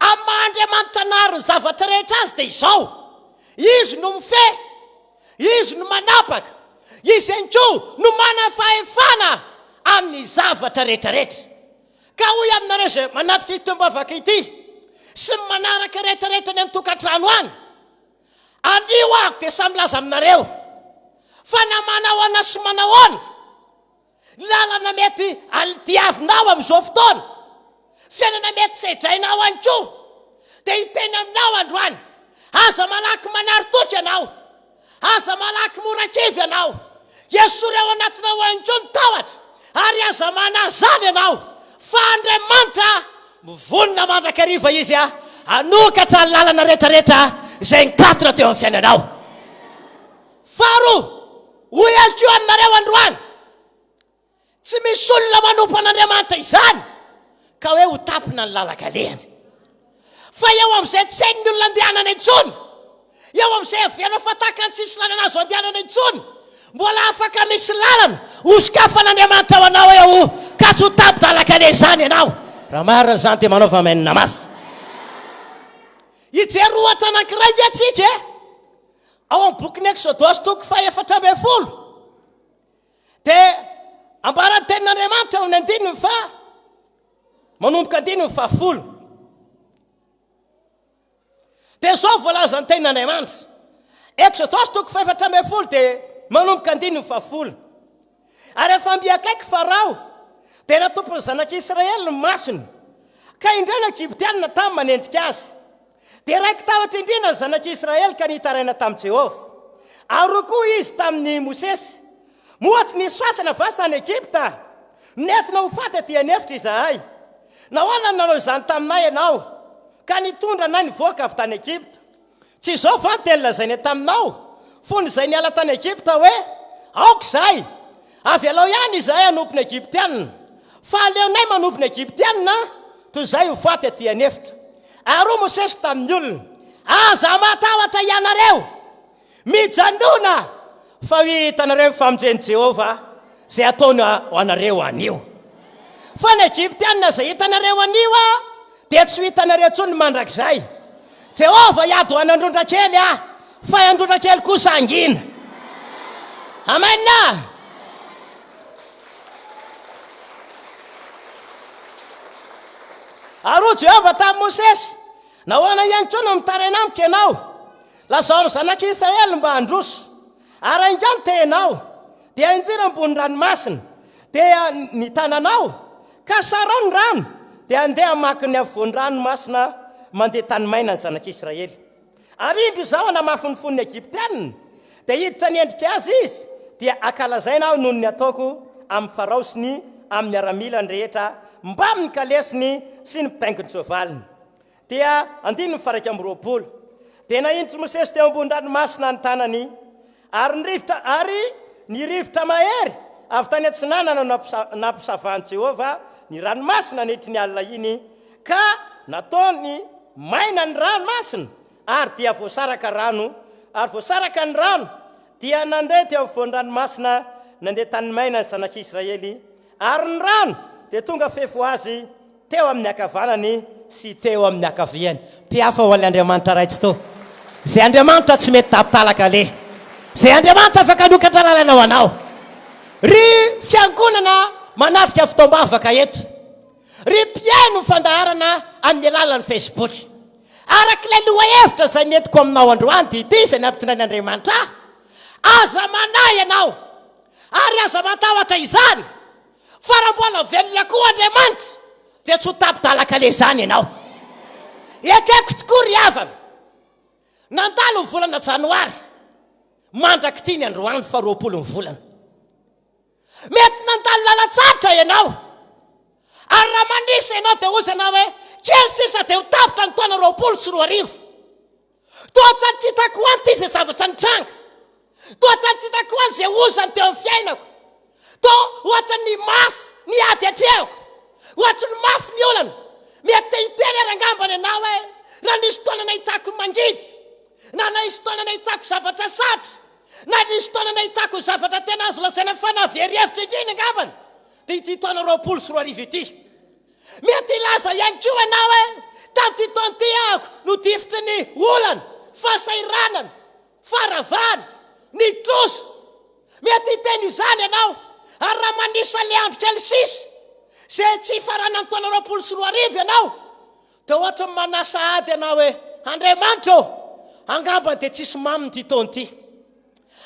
Amin'ny maha Andriamanitra nahary ny zavatra rehetra Azy dia izao, Izy no mifehy, Izy no manapaka, Izy ihany koa no manana fahefana amin'ny zavatra rehetra rehetra. Ka hoy aminareo izay manatrika ity tombavaka ity sy ny manaraka rehetra rehetra any amin'ny tokantrano any, anio aho dia samy milaza aminareo fa na manahoana sy manahoana ny lalana mety diavinao amin'izao fotoana, fiainana mety sedrainao ihany koa, dia hiteny aminao androany, aza malaky manary toky ianao. Aza malaky mora kivy ianao. Esory ao anatinao ihany koa ny tahotra, ary aza manahy izany ianao, fa Andriamanitra mivonona mandrakariva Izy hanokatra ny lalana rehetrarehetra izay nikatona teo amin'ny fiainanao. Faharoa, hoy ihany koa aminareo androany, Tsy misy olona manompo an'Andriamanitra izany ka hoe ho tapina ny lalan-kalehany. Fa eo amin'izay tsy hain'ny olona andehanana intsony, eo amin'izay heverina fa tahaka ny tsisy lalana azo andehanana intsony, mbola afaka misy lalana hosokafan'Andriamanitra ho anao eo ka tsy ho tapi-dalan-kaleha izany ianao. Raha marina izany dia manaova amen mafy. Hijery ohatra anankiray nge tsika e! Ao amin'ny bokin'ny Eksodosy toko faha-14. Dia ambaran'ny tenin'Andriamanitra ao amin'ny andininy faha, manomboka andininy fahafolo. Dia izao voalazan'ny tenin'Andriamanitra. Eksodosy toko fahefatra ambin'ny folo dia manomboka andininy fahafolo. Ary efa mby akaiky Farao, dia natompon'ny zanak'Israely ny masony, ka indreo ny Egyptiana tamy manenjika azy. Dia raiki-tahotra indrindra ny zanak'Israely ka nitaraina tamin'i Jehovah. Ary hoy koa izy tamin'i Mosesy, Moa tsy nisy fasana va tany Egypta? Nentina ho faty atỳ an'efitra izahay. Nahoana no nanao izany taminay ianao, ka nitondra anay nivoaka avy tany Egypta? Tsy izao va ny teny lazainay taminao, fony izay niala tany Egypta, hoe, 'Aoka izahay! Avelao ihany izahay hanompo ny Egyptiana. Fa aleonay manompo ny Egyptiana toy izay ho faty atỳ an'efitra. Ary hoy Mosesy tamin'ny olona, Aza matahotra hianareo! Mijanòna! Fa ho hitanareo ny famonjen'i Jehovah izay hataony ho anareo anio. Fa ny Egyptiana izay hitanareo anio dia tsy ho hitanareo intsony mandrakizay. Jehovah hiady ho an'Androndrakely aho, fa i Androndrakely kosa hangina. Amen! Ary hoy Jehovah tamin'i Mosesy, Nahoana ihany koa no mitaraina amiko ianao? Lazao ny zanak'i Israely mba handroso. Ary haingao ny tehinao, dia injiro ambony ranomasina, dia ny tananao, ka sarao ny rano, dia handeha hamaky ny afovoan'ny ranomasina mandeha tany maina ny zanak'i Israely. Ary indro izaho hanamafy ny fon'ny Egyptiana, dia hiditra ny endrika azy izy, dia hankalazaina aho noho ny ataoko amin'i Farao sy ny amin'ny miaramilany rehetra mbamin'ny kalesiny sy ny mpitaingin-tsoavaliny. Dia andininy faha-21. Dia nahinjitr'i Mosesy teo ambony ranomasina ny tanany, ary ny rivotra ary ny rivotra mahery avy tany atsinanana no nampisavahan'i Jehovah ny ranomasina nandritry ny alina iny, ka nataony maina ny ranomasina, ary dia voasaraka rano, ary voasaraka ny rano, dia nandeha teo afovoan'ny ranomasina nandeha tany maina ny zanak'Israely, ary ny rano dia tonga fefy ho azy Teo amin'ny ankavanany sy teo amin'ny ankaviany. Mpihafa ho an'ilay Andriamanitra Ray Tsitoha. Izay Andriamanitra tsy mety tapitalaka aleha. Izay Andriamanitra afaka hanokatra lalana ho anao. Ry fiangonana manatrika fotoam-bavaka eto. Ry mpihaino ny fandaharana amin'ny alalan'ny Facebook. Araka ilay lohahevitra izay nentiko aminao androany dia ity izay nampitondrain'Andriamanitra ahy. Aza manahy ianao ary aza matahotra izany. Fa raha mbola velona koa Andriamanitra dia tsy ho tapi-dalan-kaleha izany ianao. Ekeko tokoa ry havana, nandalo ny volana janoary, mandrak'ity ny androany faha 20 ny volana. Mety nandalo lalan-tsarotra ianao, ary raha manisa ianao dia hozy ianao hoe kely sisa dia ho tapitra ny taona 2020. Toa ohatran'ny tsy hitako ho anty izay zavatra nitranga. Toa ohatran'ny tsy hitako ho any izay ozany teo amin'ny fiainako. Toa ohatran'ny mafy ny ady atrehako. Ohatry ny mafy ny olana. Mety te hiteny ary angambany ianao hoe, raha nisy taona nahitako ny mangidy, na nisy taona nahitako zavatra sarotra, na nisy taona nahitako ny zavatra tena azo lazaina fa nahavery hevitra indrindra angambany, dia ity taona 2020 ity. Mety hilaza ihany koa ianao hoe, Tamin'ity taona ity aho no difotry ny olana, fahasahiranana, faharavana, ny trosa. Mety hiteny izany ianao, ary raha manisa ilay andro kely sisa izay tsy hifaranan'ny taona 2020 ianao, dia hoatran'ny manasa ady ianao hoe, Andriamanitra ô, angamba dia tsisy maminy ity taona ity.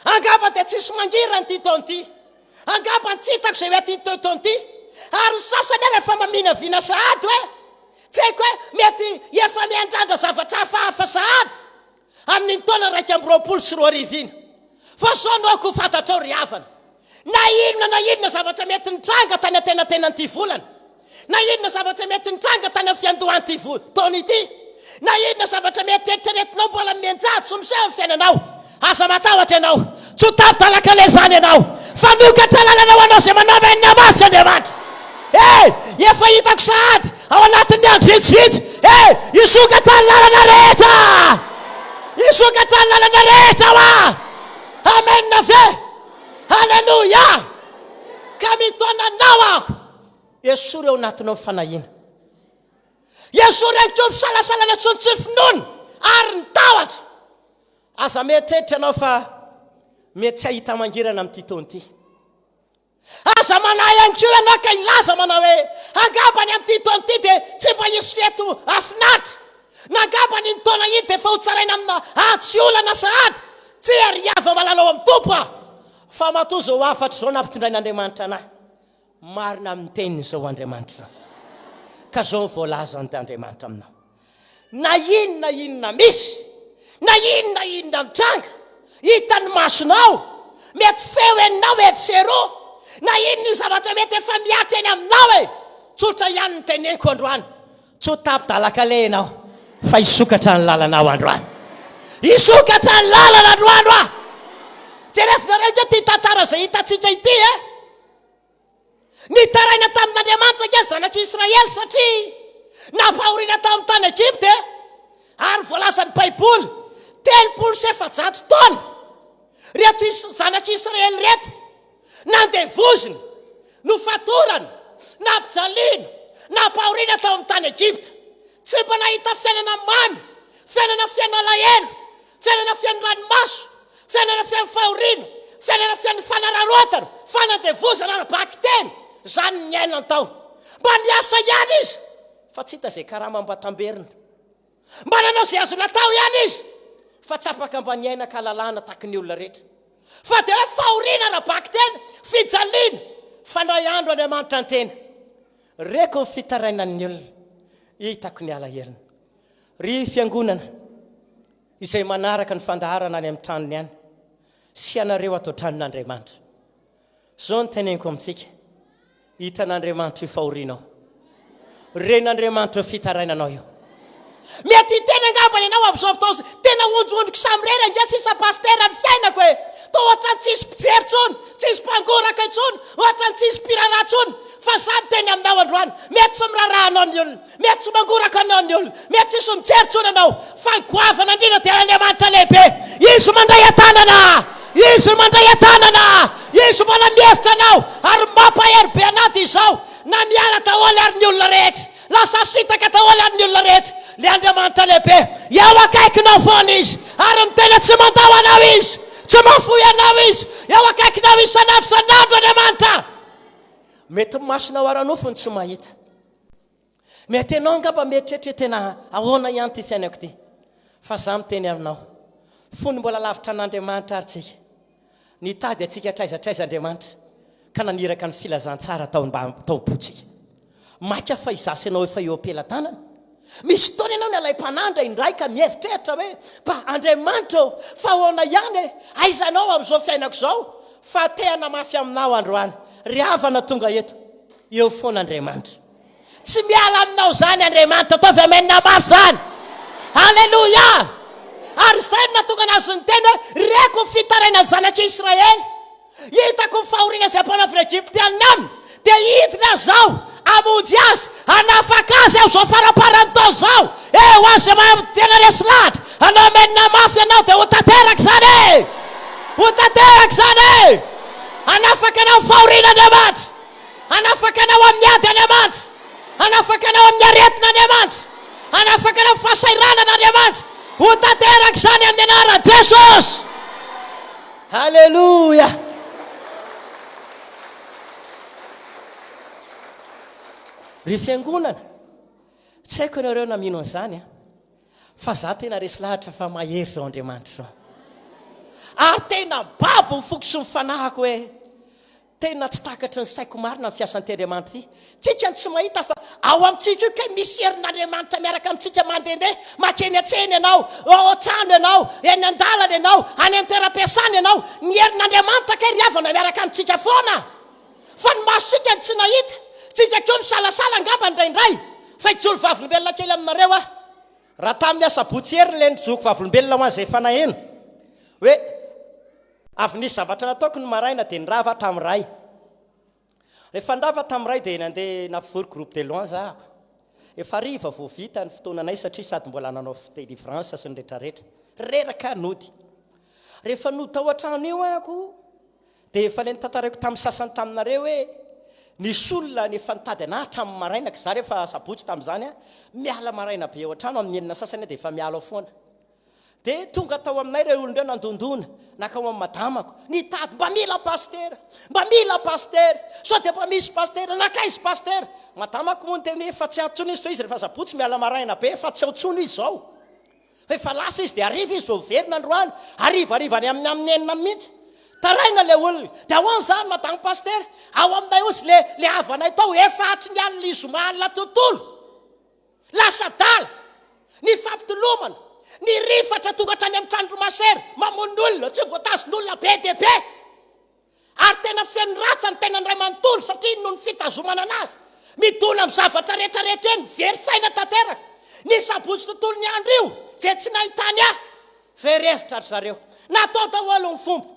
Angamba dia tsisy mangirana ity taona ity. Angamba tsy hitako izay ho entin'ity taona ity. Ary ny sasany ary efa maminavina sahady hoe, tsy haiko hoe mety efa miandrandra zavatra hafahafa sahady amin'iny taona 2021 iny. Fa izao no aoka ho fantatrao ry havana, na inona na inona zavatra mety nitranga tany antenatenan'ity volana, Na inona zavatra mety nitranga tany amin'ny fiandohan'ity taona ity, na inona zavatra mety eritreretinao mbola mianjady sy miseho amin'ny fiainanao, aza matahotra ianao. Tsy ho tapi-dalan-kaleha izany ianao, fa hanokatra lalana ho anao izay manao amen mafy Andriamanitra. Eh! Efa hitako sahady ao anatin'ny andro vitsivitsy. Eh! Hisokatra ny lalana rehetra! Hisokatra ny lalana rehetra hoa! Amen ve? Haleloia! Ka mitaona anao aho. Esory ao anatinao ny fanahiana. Esory ihany koa ny fisalasalana sy ny tsy finoana ary ny tahotra. Aza mieritreritra ianao fa mety tsy hahita mangirana amin'ity taona ity. Aza manahy ihany koa ianao ka hilaza manao hoe, angamba ny amin'ity taona ity dia tsy mba hisy fety hahafinaritra, na angamba iny taona iny dia efa hotsaraina amina ady sy olana sahady. Tsia ry hava-malala ao amin'ny Tompo a! Fa matoa izao hafatra izao nampitondrain'Andriamanitra an'ahy, Marina amin'ny teniny izao Andriamanitra izao. Ka izao no voalazan' Andriamanitra aminao, Na inona inona misy, na inona inona mitranga, hitan'ny masonao, mety feo henonao etsy sy eroa, na inona inona zavatra mety efa mihatra eny aminao e! Tsotra ihany ny teneniko androany, Tsy ho tapi-dalan-kaleha ianao fa hisokatra ny lalanao androany. Hisokatra ny lalana androany hoa! Jerevinareo ange ity tantara izay hitantsika ity e! Nitaraina tamin'Andriamanitra ange ny zanak'i Israely satria nampahoriana tao amin'ny tany Egypta e! Ary voalazan'ny Baiboly, 430 taona. Reto is, zanak'i Israely reto, nandevozina, nofatorana, nampijaliana, nampahoriana tao amin'ny tany Egypta. Tsy mba nahita fiainana mamy, fiainana feno alahelo, fiainana feno ranomaso, fiainana feno fahoriana, fiainana feno fanararaotana, fanandevozana ara-bakiteny, izany ny niainany tao. Mba niasa ihany izy, fa tsy hita izay karama mba tamberina. Mba nanao izay azo natao ihany izy, fa tsy afaka mba niaina an-kalalahana tahaky ny olona rehetra. Fa dia hoe fahoriana ara-bakiteny, fijaliana, fa indray andro Andriamanitra niteny, Reko ny fitarainan'ny olona, hitako ny alahelony. Ry fiangonana izay manaraka ny fandaharana any amin'ny tranony any, sy ianareo ato an-tranon'Andriamanitra, Izao no teneniko amintsika, hitan'Andriamanitra io fahorianao. Ren'Andriamanitra io fitarainanao io. Mety hiteny angambany ianao amin'izao fotoana izao, tena ondrondroko samirery ange sisa pasitera ny fiainako e! Toa ohatran'ny tsisy mpijery intsony, tsisy mpangoraka intsony, ohatran'ny tsisy mpiraharaha intsony. Fa izaho miteny aminao androany, mety tsy miraharaha anao ny olona, Mety tsy mangoraka anao ny olona, mety tsisy mijery intsony anao, fa ny goavana indrindra dia Andriamanitra lehibe. Izy mandray an-tanana, Izy mandray an-tanana, Izy mbola mihevitra anao ary mampahery be anah dia izao, na miala daholo ary ny olona rehetra, lasa sitaka daholo ary ny olona rehetra, le Andriamanitra lehibe eo akaikinao foana Izy ary miteny tsy mandao anao Izy, tsy mahafoy anao Izy, eo akaikinao isan'andro isan'andro Andriamanitra. Mety ny masonao ara-nofo no tsy mahita. Mety ianao angamba mieritreritra hoe tena ahoana ihany ity fiainako ity. Fa izaho miteny aminao, fony mbola lavitra an'Andriamanitra ary tsika, nitady antsika hatraiza hatraiza Andriamanitra ka naniraka ny filazantsara tao am-pontsika. Maika fa izaho sy ianao efa eo am-pelatanana. Misy fotoana ianao nalaim-panahy indraindray ka mieritreritra hoe, mba Andriamanitra ô, fa ahoana ihany e? Aiza ianao amin'izao fiainako izao? Fa te hanamafy aminao androany, ry havana tonga eto, eo foana Andriamanitra. Tsy miala aminao izany Andriamanitra. Ataovy amen mafy izany. Aleloia! Ary izay no nahatonga anazy niteny hoe, Reko ny fitarainan'ny zanak'i Israely. Hitako ny fahoriana izay ampanaovin'ny Egyptianina aminy. Dia hidina aho izao hamonjy azy, hanafaka azy amin'izao faramparan'ny taona izao. E, ho azy izay mahay tena resy lahatra, hanao amen mafy ianao dia ho tanteraka izany e! Ho tanteraka izany e! Hanafaka anao amin'ny fahoriana Andriamanitra. Hanafaka anao amin'ny ady Andriamanitra. Hanafaka anao amin'ny aretina Andriamanitra. Hanafaka anao amin'ny fahasahiranana Andriamanitra. Ho tanteraka izany amin'ny anaran'i Jesosy. Haleloia. Ry fiangonana, tsy haiko ianareo na mino an'izany an, fa za tena resy lahatra fa mahery izao Andriamanitra izao. Ary tena babo ny foko sy ny fanahiko hoe Tena tsy takatry ny saiko marina ny fiasan'ity Andriamanitra ity. Tsika no tsy mahita fa ao amintsika io kay misy herin'Andriamanitra miaraka amintsika mandehandeha, makeny an-tsena ianao, ao an-trano ianao, eny an-dalana ianao, any amin'ny toeram-piasana ianao. Ny herin'Andriamanitra kay ry havana miaraka amintsika foana. Fa ny masontsika no tsy nahita. Tsika koa misalasala angamba indraindray. Fa hijoro vavolombelona kely aminareo aho. Raha tamin'ny asabotsy heriny ilay nijoro vavolombelona ho an'izay efa naheno hoe Avy nisy zavatra nataoko ny maraina dia nirava tamin'ny iray. Rehefa nirava tamin'ny iray dia nandeha nampivory groupe de louange aho. Efa hariva vao vita ny fotoananay satria sady mbola nanao délivrance sy ny retraretra. Reraka aho nody. Rehefa nody tao an-trano io aho dia efa ilay notantaraiko tamin'ny sasany taminareo hoe nisy olona efa nitady an'ahy hatramin'ny maraina, ka izaho rehefa sabotsy tamin'izany aho, miala maraina be ao an-trano amin'ny enina sasany aho dia efa miala ao foana. Dia tonga tao aminay ireo olona ireo nandondona, nankao amin'ny madamako, nitady, mba mila pasitera, mba mila pasitera, sao dia mba misy pasitera, nankaiza pasitera? Madamako moa niteny hoe efa tsy ato intsony izy fa izy rehefa sabotsy miala maraina be, efa tsy ao intsony izy izao. Fa efa lasa izy dia hariva izy vao miverina androany, harivariva any amin'ny amin'ny enina mihitsy. Taraina ilay olona. Dia ahoana izany madame pasitera? Ao aminay hozy le le havanay tao efa hatry ny alina zoma alina tontolo. Lasa adala! Ny fampitolomana, ny rifatra tonga hatrany amin'ny tranon-dry masera, mamono olona, tsy voatazon'olona be dia be. Ary tena feno ratsa ny tenany iray manontolo satria noho ny fitazomana anazy. Midona amin'ny zavatra rehetra rehetra eny, very saina tanteraka. Ny sabotsy tontolo ny andro io, izay tsy nahitany ahy. Very hevitra ry zareo. Natao daholo ny fomba.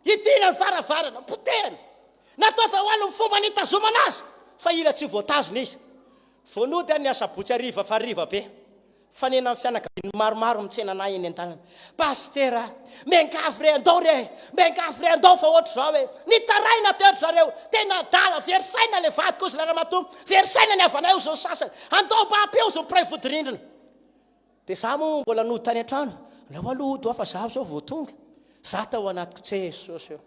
Hidiana ny varavarana, potehina. Natao daholo ny fomba nitazomana azy, fa hila tsy voatazona izy. Vao nody aho ny asabotsy hariva fa hariva be. Fanenan'ny fianakaviany maromaro mitsena anah eny an-dalana. Pasitera a! Miangavy re andao re! Miangavy re andao fa ohatr'izao e! Nitaraina teo ry zareo! Tena adala, very saina ilay vadiko hozy ilay ramatoa, very saina ny havanay hozy ny sasany! Andao mba ampio hozy ny mpiray vodirindrina! Dia za moa mbola nody tany an-trano, aleo aloha hody hoa fa za izao vao tonga. Za tao anatiko, Jesosy ô!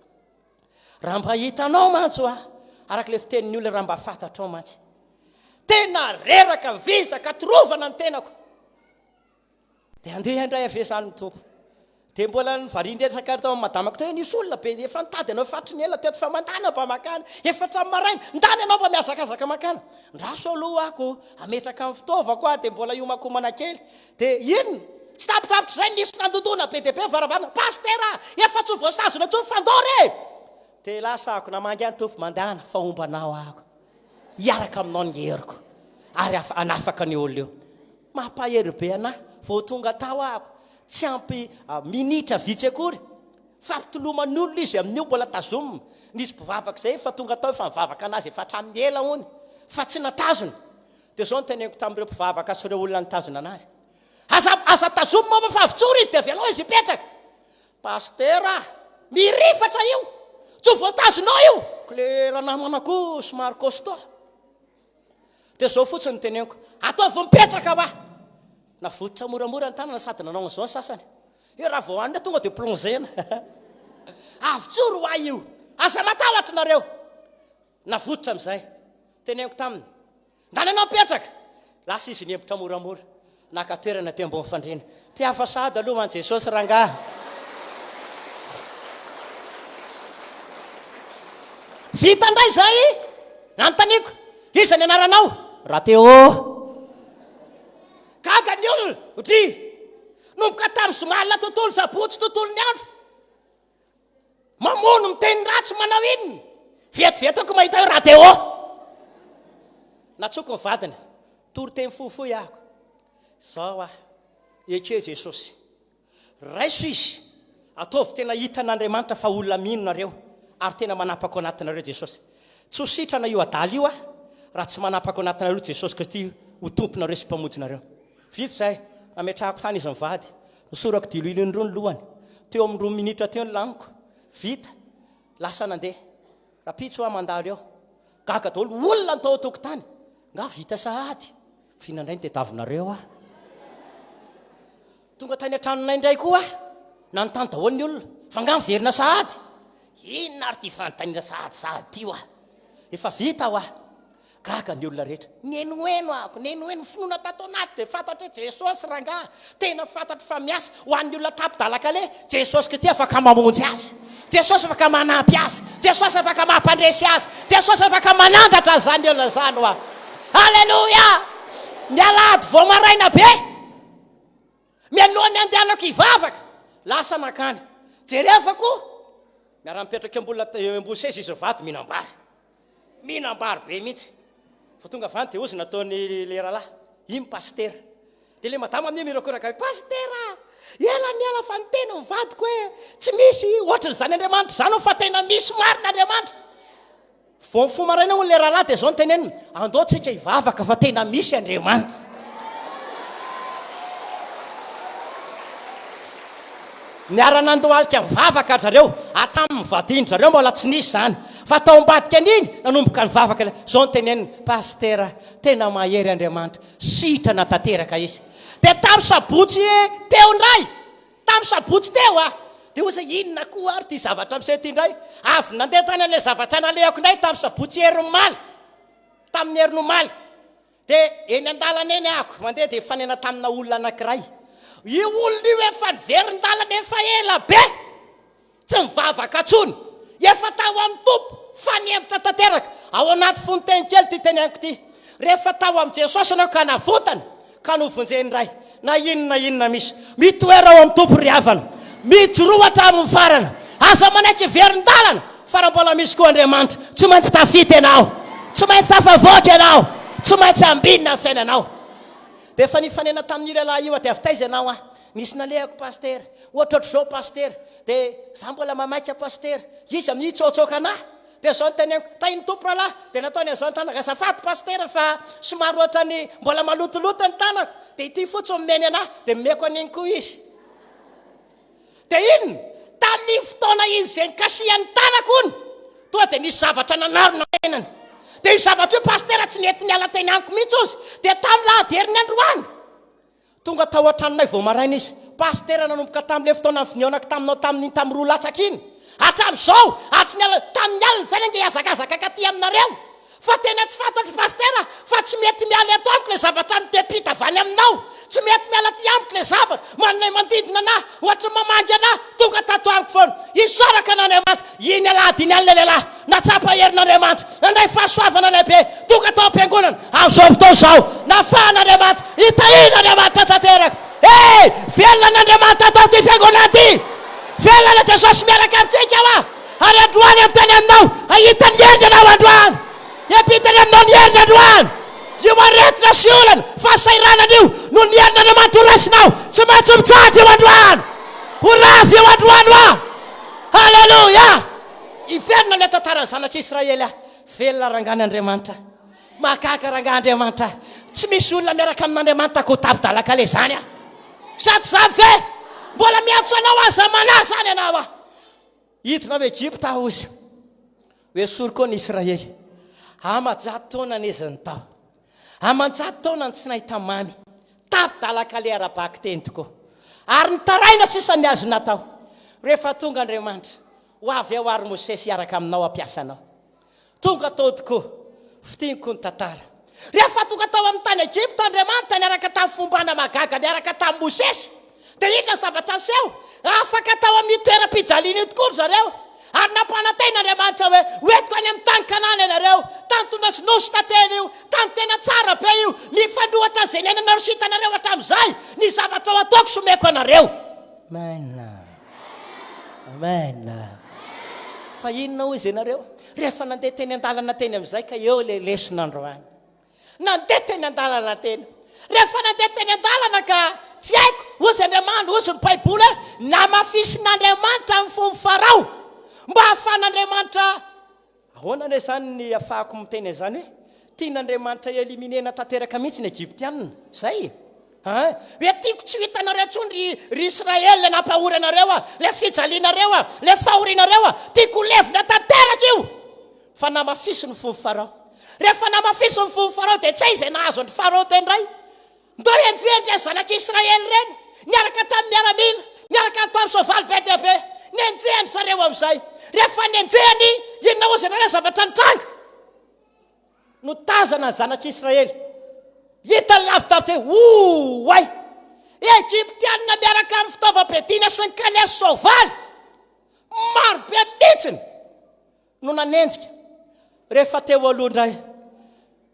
Raha mba hitanao mantsy hoa, araka ilay fitenin'ny olona, raha mba fantatrao mantsy. Tena reraka, vizaka, torovana ny tenako. Dia andeha indray avy izany ny Tompo. Dia mbola nivarian-dresaka tao amin'ny madamako teo hoe nisy olona be efa nitady anao efa hatry ny ela teto fa mandana mba makany. Efa hatramin'ny maraina, ndana ianao mba mihazakazaka makany. Ndraso aloha ako, hametraka ny fitaovako aho dia mbola hiomankomana kely. Dia inona? Tsy tapitapitr'izay nisy nandondona be dia be ny varavarana, Pasitera a! Efa tsy ho voasazona intsony fa ndao re! Dia lasa ako namangy ahy ny Tompo, mandehana fa homba anao aho, hiaraka aminao ny heriko ary hanafaka an'io olona io. Mampahery be anah, vao tonga tao ako, tsy ampy minitra vitsy akory, fampitoloman'ny olona izy amin'io mbola tazomina, nisy mpivavaka izay efa tonga tao efa nivavaka anazy efa hatramin'ny ela hono, fa tsy natazona. Dia izao no teneniko tamin'ireo mpivavaka sy ireo olona nitazona anazy, Aza, aza tazomy moa fa avotsory izy dia avelao izy hipetraka. Pasitera a! Mirifatra io! Tsy ho voatazonao io! Ko le ranamana koa somary costaud. Dia izao fotsiny no teneniko, ataovy mipetraka hoa! Navototra moramora ny tanana sady nanao an'izao ny sasany. Io raha vao hanina tonga dia plongena. Avotsory hoa io! Aza matahotra nareo! Navototra amin'izay. Teneniko taminy. Ndana ianao mipetraka! Lasa izy niembotra moramora. Naka toerana teo ambony fandriana. Te hafa sahady aloha ho an'i Jesosy rangahy. Vita indray izay! Nanontaniako, Iza ny anaranao? Rateo. Gaga ny olona. Dry! Nomboka tamin'ny zoma alina tontolo, sabotsy tontolon'ny andro. Mamono, miteny ratsy, manao inona? Vetivety ako mahita hoe radio. Natsoko ny vadiny. Toriteny fohifohy aho. Zao aho. Ekeo Jesosy. Raiso izy. Ataovy tena hitan'Andriamanitra fa olona mino nareo ary tena manapaka ao anatinareo Jesosy. Tsy ho sitrana io adala io aho raha tsy manapaka ao anatinareo Jesosy Kristy ho Tomponareo sy Mpamonjinareo. Vita izay, nametrahako tany izy mivady. Nosorako diloilo indroa ny lohany. Teo amin'ny roa minitra teo ny laniko. Vita. Lasa nandeha. Rahampitso aho mandalo eo. Gaga daholo olona ny tao an-tokotany. Nga vita sahady? F'inona indray no tediavinareo aho? Tonga tany an-tranonay indray koa aho. Nanontany daholo ny olona. Fa nga miverina sahady? Inona ary ity fanontaniana sahady sahady ity hoa? Efa vita hoa. Gaga ny olona rehetra. Nenoheno ako, nenoheno. Finoana tato anaty dia fantatro hoe Jesosy rangahy. Tena fantatro fa miasa ho an'ny olona tapi-dalan-kaleha. Jesosy Kristy afaka mamonjy azy. Jesosy afaka manampy azy. Jesosy afaka mampandresy azy. Jesosy afaka manandratra an'izany olona izany hoa. Aleloia! Ny alahady vao maraina be. Mialoha ny handehanako hivavaka, lasa nankany. Jereo koa, miara-mipetraka eo ambony eo ambony seza izy mivady mihinam-bary. Mihinam-bary be mihitsy. Vao tonga avy any dia hozy nataon'ny le rahalahy, iny pasitera. Dia le madama amin'io mirakoraka hoe, pasitera, ela ny ela fa niteny ny vadiko hoe tsy misy ohatran'izany Andriamanitra izany fa tena misy marina Andriamanitra. Vao mifoha maraina hono ilay rahalahy dia izao no teneniny, andao tsika hivavaka fa tena misy Andriamanitra. Niara-nandohalika nivavaka ry zareo, hatramin'ny nivadian-dry zareo mbola tsy nisy izany. Fa tao ambadika an'iny, nanomboka nivavaka ilay, izao no teneniny, Pasitera, tena mahery Andriamanitra, sitrana tanteraka izy. Dia tamin'ny sabotsy teo indray, Tamin'ny sabotsy teo aho dia hoy izy, inona koa ary ity zavatra miseho ity indray? Avy nandeha tany amin'ilay zavatra nalehako indray tamin'ny sabotsy herin'ny tamin'ny herin'ny omaly. Dia eny an-dalana eny ahako mandeha dia nifanena tamina olona anankiray. Io olona io efa niverin-dalana efa ela be. Tsy mivavaka intsony. Efa tao amin'ny Tompo fa nihemotra tanteraka. Ao anaty fononteny kely ity teneniko ity. Rehefa tao amin'i Jesosy ianao ka navotana, ka novonjen'ny Ray, na inona na inona misy, mitoera ao amin'ny Tompo ry havana. Mijoroa hatramin'ny farany. Aza manaiky hiverin-dalana fa raha mbola misy koa Andriamanitra, tsy maintsy tafita ianao. Tsy maintsy tafavoaka ianao. Tsy maintsy ambinina ny fiainanao. Dia efa nifanena tamin'io lehilahy io aho, dia avy taiza ianao aho? Nisy nalehako pasitera, ohatrohatr'izao pasitera, dia za mbola mamaika pasitera, iza no hitsaotsaoka anah? Dia zao no teneniko, tahin'ny Tompo rahalahy, dia nataony an'izao ny tanako, azafady pasitera fa somary ohatran'ny mbola malotoloto ny tanako, Dia ity fotsy omeny anah, dia omeko an'iny koa izy. Dia inona? Tamin'iny fotoana iny izay nikasihany ny tanako hono, tonga dia nisy zavatra nanarona ny tenany. Dia io zavatra io Pasitera tsy nety niala teny amiko mihitsy hozy. Dia tamin'ny lahady heriny androany, tonga tao an-tranonay vao maraina izy. Pasitera nanomboka tamin'ilay fotoana nihaonako taminao tamin'iny tamin'ny roa latsaka iny, hatramin'izao, hatry ny alina, tamin'ny alina izay ange hihazakazaka katy aminareo. Fa tena tsy fantatro Pasitera fa tsy mety miala eto amiko le zavatra mitepita avy any aminao, tsy mety miala aty amiko le zavatra, manome mandidina anah, ohatry ny mamangy anah, tonga tato amiko foana. Isaorako an'Andriamanitra, iny alahady iny ihany le lehilahy, natsapa herin'Andriamanitra, nandray fahasoavana lehibe, tonga tao am-piangonana, amin'izao fotoana izao, nafahan'Andriamanitra, hitahian'Andriamanitra tanteraka. He! Velona an'Andriamanitra ato amin'ity fiangonana ity! Velona Jesosy miaraka amintsika hoa! Ary androany aho miteny aminao, hahita ny heriny ianao androany. Hiampitany aminao ny heriny androany. Io aretina sy olana, fahasahiranana io, no ny herin'Andriamanitra ho raisinao. Tsy maintsy mitsahatra io androany. Ho rava io androany hoa. Haleloia! Hiverina ilay tantaran'ny zanak'Israely aho. Velona rangahy ny Andriamanitra. Mahagaga rangahy Andriamanitra. Tsy misy olona miaraka amin'Andriamanitra koa tapi-dalakale izany aho. Sady izany ve? Mbola miantso anao aza manahy izany ianao aho. Hidina ao Egypta aho, hozy. Ho esory koa ny Israely. Aman-jato taona ny izy tao. Aman-jato taona ny tsy nahita mamy. Tapi-dalan-kaleha ara-bakiteny tokoa. Ary nitaraina sisa ny azo natao. Rehefa tonga Andriamanitra, ho avy ao ary Mosesy hiaraka aminao hampiasa anao. Tonga tao tokoa. Fintiniko ny tantara. Rehefa tonga tao amin'ny tany Egypta Andriamanitra niaraka tamin'ny fombana mahagaga niaraka tamin'i Mosesy, dia inona ny zavatra niseho? Afaka tao amin'io toeram-pijaliana io tokoa ry zareo. Ary nampanantena Andriamanitra hoe, Ho entiko any amin'ny tany Kanana ianareo. Tany tondra sy nosy tantely io. Tany tena tsara be io. Mifanohitra izay niainanareo sy hitanareo hatramin'izay ny zavatra ho ataoko sy omeko anareo. Amen. Amen. Fa inona hozy ianareo? Rehefa nandeha teny an-dalana teny amin'izay ka eo ilay lesona androany. Nandeha teny an-dalana teny. Rehefa nandeha teny an-dalana ka tsy haiko, hozy Andriamanitra, hozy ny Baiboly hoe namafisin'Andriamanitra ny fon'i Farao mba hahafahan'Andriamanitra Ahoana anie izany ny ahafahako miteny an'izany hoe tian'Andriamanitra hi-eliminer-na tanteraka mihitsy ny Egyptiana? Izay e! Hein? Hoe tiako tsy ho hitanareo intsony ry ry Israely ilay nampahory anareo aho, ilay fijalianareo aho, ilay fahorianareo aho, tiako ho levona tanteraka io! Fa namafisiny ny fon'i Farao. Rehefa namafisiny ny fon'i Farao dia tsy hay izay nahazo an-dry Farao teo indray. Ndao henjehiny ireny zanak'Israely ireny, niaraka tamin'ny miaramila, niaraka tamin'ny soavaly be dia be. Nenjehiny zareo amin'izay. Rehefa nenjehiny, inona hozy ianareo zavatra nitranga? Notazana ny zanak'Israely. Hitany lavidavitra hoe, Oay! Egyptianina miaraka amin'ny fitaovam-piadiana sy ny kalesy soavaly maro be mihitsiny no nanenjika. Rehefa teo aloha indray,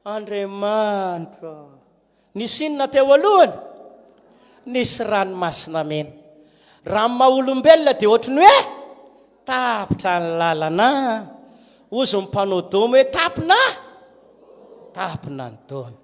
Andriamanitra, nisy inona teo alohany? Nisy ranomasina mena. Raha ny maha olombelona dia ohatry ny hoe tapitra ny lalana. Hozy ny mpanao domy hoe tapina, tapina ny domy.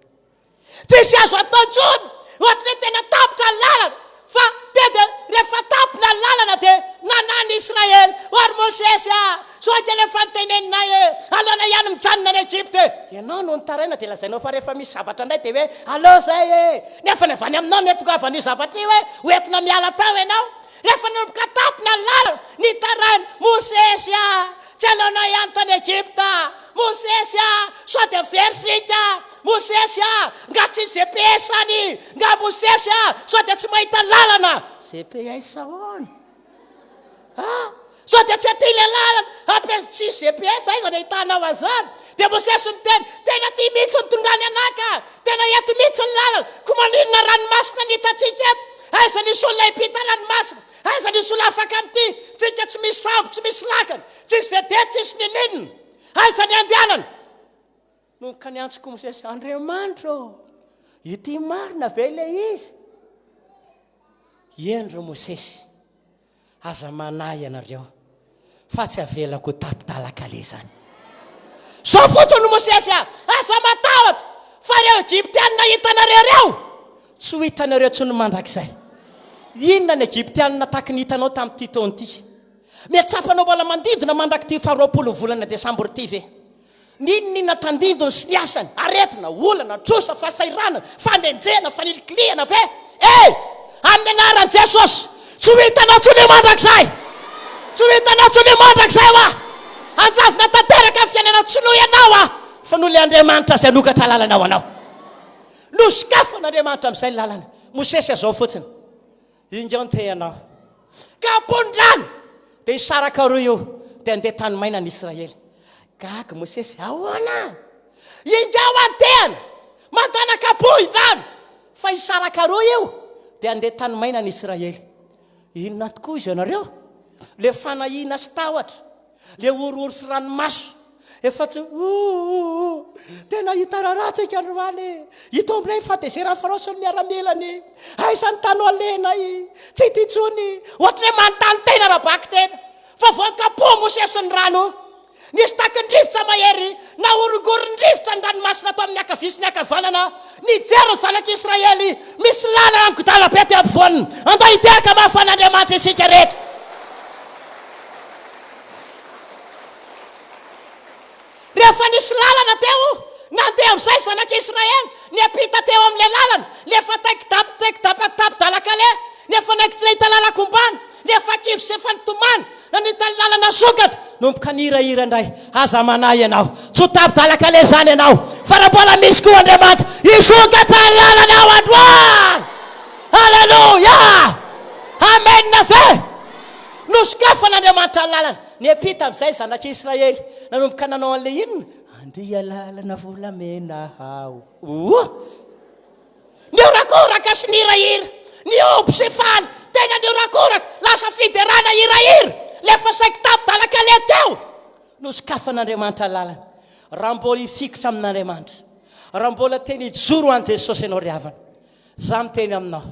Tsisy azo atao intsony, ohatry ny hoe tena tapitra ny lalana. Fa teo dia rehefa tapina ny lalana dia nanahy ny Israely, Hoy ry Mosesy a, sao ange ilay efa noteneninay e, aleonay ihany mijanona any Egypta e. Ianao no nitaraina dia lazainao fa rehefa misy zavatra indray dia hoe aleo izay e, nefa ny avy any aminao no nitongavan'io zavatra io e, ho entina miala tao ianao. Rehefa nanomboka tapina ny lalana, nitaraina, Mosesy a, tsy aleonay ihany tany Egypta, Mosesy a, sao dia very isika, Mosesy a! Nga tsy GPS any? Nga Mosesy a! Sao dia tsy mahita lalana? GPS ahoana? Ah! Sao dia tsy aty ilay lalana? Ampiasa tsisy GPS, aiza no ahitanao an'izany? Dia Mosesy miteny, tena aty mihitsy ny tondrany anah ka! Tena eto mihitsy ny lalana! Koa maninona ranomasina ny hitantsika eto? Aiza nisy olona hiampita ranomasina? Aiza nisy olona afaka amin'ity? Tsika tsy misy sambo, tsy misy lakana, tsisy vedety, tsisy ninoninona! Aiza ny andehanana? Nony ka niantso koa Mosesy, Andriamanitra ô, ity marina ve ilay izy? Eny ry Mosesy, aza manahy ianareo, fa tsy havelako ho tapi-dalan-kaleha izany. Izao fotsiny Mosesy a, aza matahotra, fa ireo Egyptianina hitanareo ireo, tsy ho hitanareo intsony mandrakizay. Inona ny Egyptianina tahaky ny hitanao tamin'ity taona ity? Mihatsapanao mbola mandidona mandrak'ity faharoapolo volana desambra ity ve? N'inon'inona tandindony sy ny asany, aretina, olana, trosa, fahasahiranana, fanenjehana, fanilikilihana ve? E! Amin'ny anaran'i Jesosy, tsy ho hitanao intsony io mandrakizay! Tsy ho hitanao intsony io mandrakizay hoa! Hanjavona tanteraka ny fiainanao, tsy noho ianao aho, fa noho ilay Andriamanitra izay hanokatra lalana ho anao. Nosokafan'Andriamanitra amin'izay ny lalana. Mosesy azao fotsiny. Ingao ny tehanao. Ka ambony rano, dia hisaraka roa io, dia handeha tany maina ny Israely. Gaga Mosesy, ahoana? Ingao any tehana, mandana kapohy rano, fa hisaraka roa io, dia handeha tany maina ny Israely. Inona tokoa izy ianareo? Le fanahiana sy tahotra. Le horohoro sy ranomaso efa tsy ouh tena hita raharaha tsika androany e! Hita ao aminay ny fahatezeran'i Farao sy ny miaramilany, aiza ny tany ho alehanay, tsy hita intsony, ohatry ny hoe manontany tena ara-bakiteny fa voakapoha Mosesy ny rano, nisy taky ny rivotra mahery, nahorongoron'ny rivotra ny ranomasina tao amin'ny ankavia sy ny ankavanana, nijery ny zanak'Israely, misy lalana migodàna be aty ampovoaniny, andao hitehaka mafy an'Andriamanitra isika rehetra. Rehefa nisy lalana teo, nandeha amin'izay zanak'Israely, niampita teo amin'ilay lalana, ny efa taiki-dap-taiki-dapa-tapi-dalan-kaleha, ny efa naiky tsy nahita lalan-kombana, ny efa kivy sy efa nitomany, nanita ny lalana nisokatra, nomboka nihirahira indray, Aza manahy ianao, tsy ho tapi-dalan-kaleha izany ianao, fa raha mbola misy koa Andriamanitra, hisokatra ny lalanao androany! Aleloia! Amen ve? Nosokafan'Andriamanitra ny lalana. Niampita amin'izay ny zanak'Israely. Nanomboka nanao an'ilay inona? Andia lalana volamena aho. Oa! Nihorakoraka sy nihirahira. Nihoby sy faly. Tena nihorakoraka. Lasa fiderana hirahira. Ilay efa saiky tapi-dalan-kaleha teo. Nosokafan'Andriamanitra ny lalana. Raha mbola hifikitra amin'Andriamanitra. Raha mbola tena hijoro ho an'i Jesosy ianao ry havana. Izaho miteny aminao.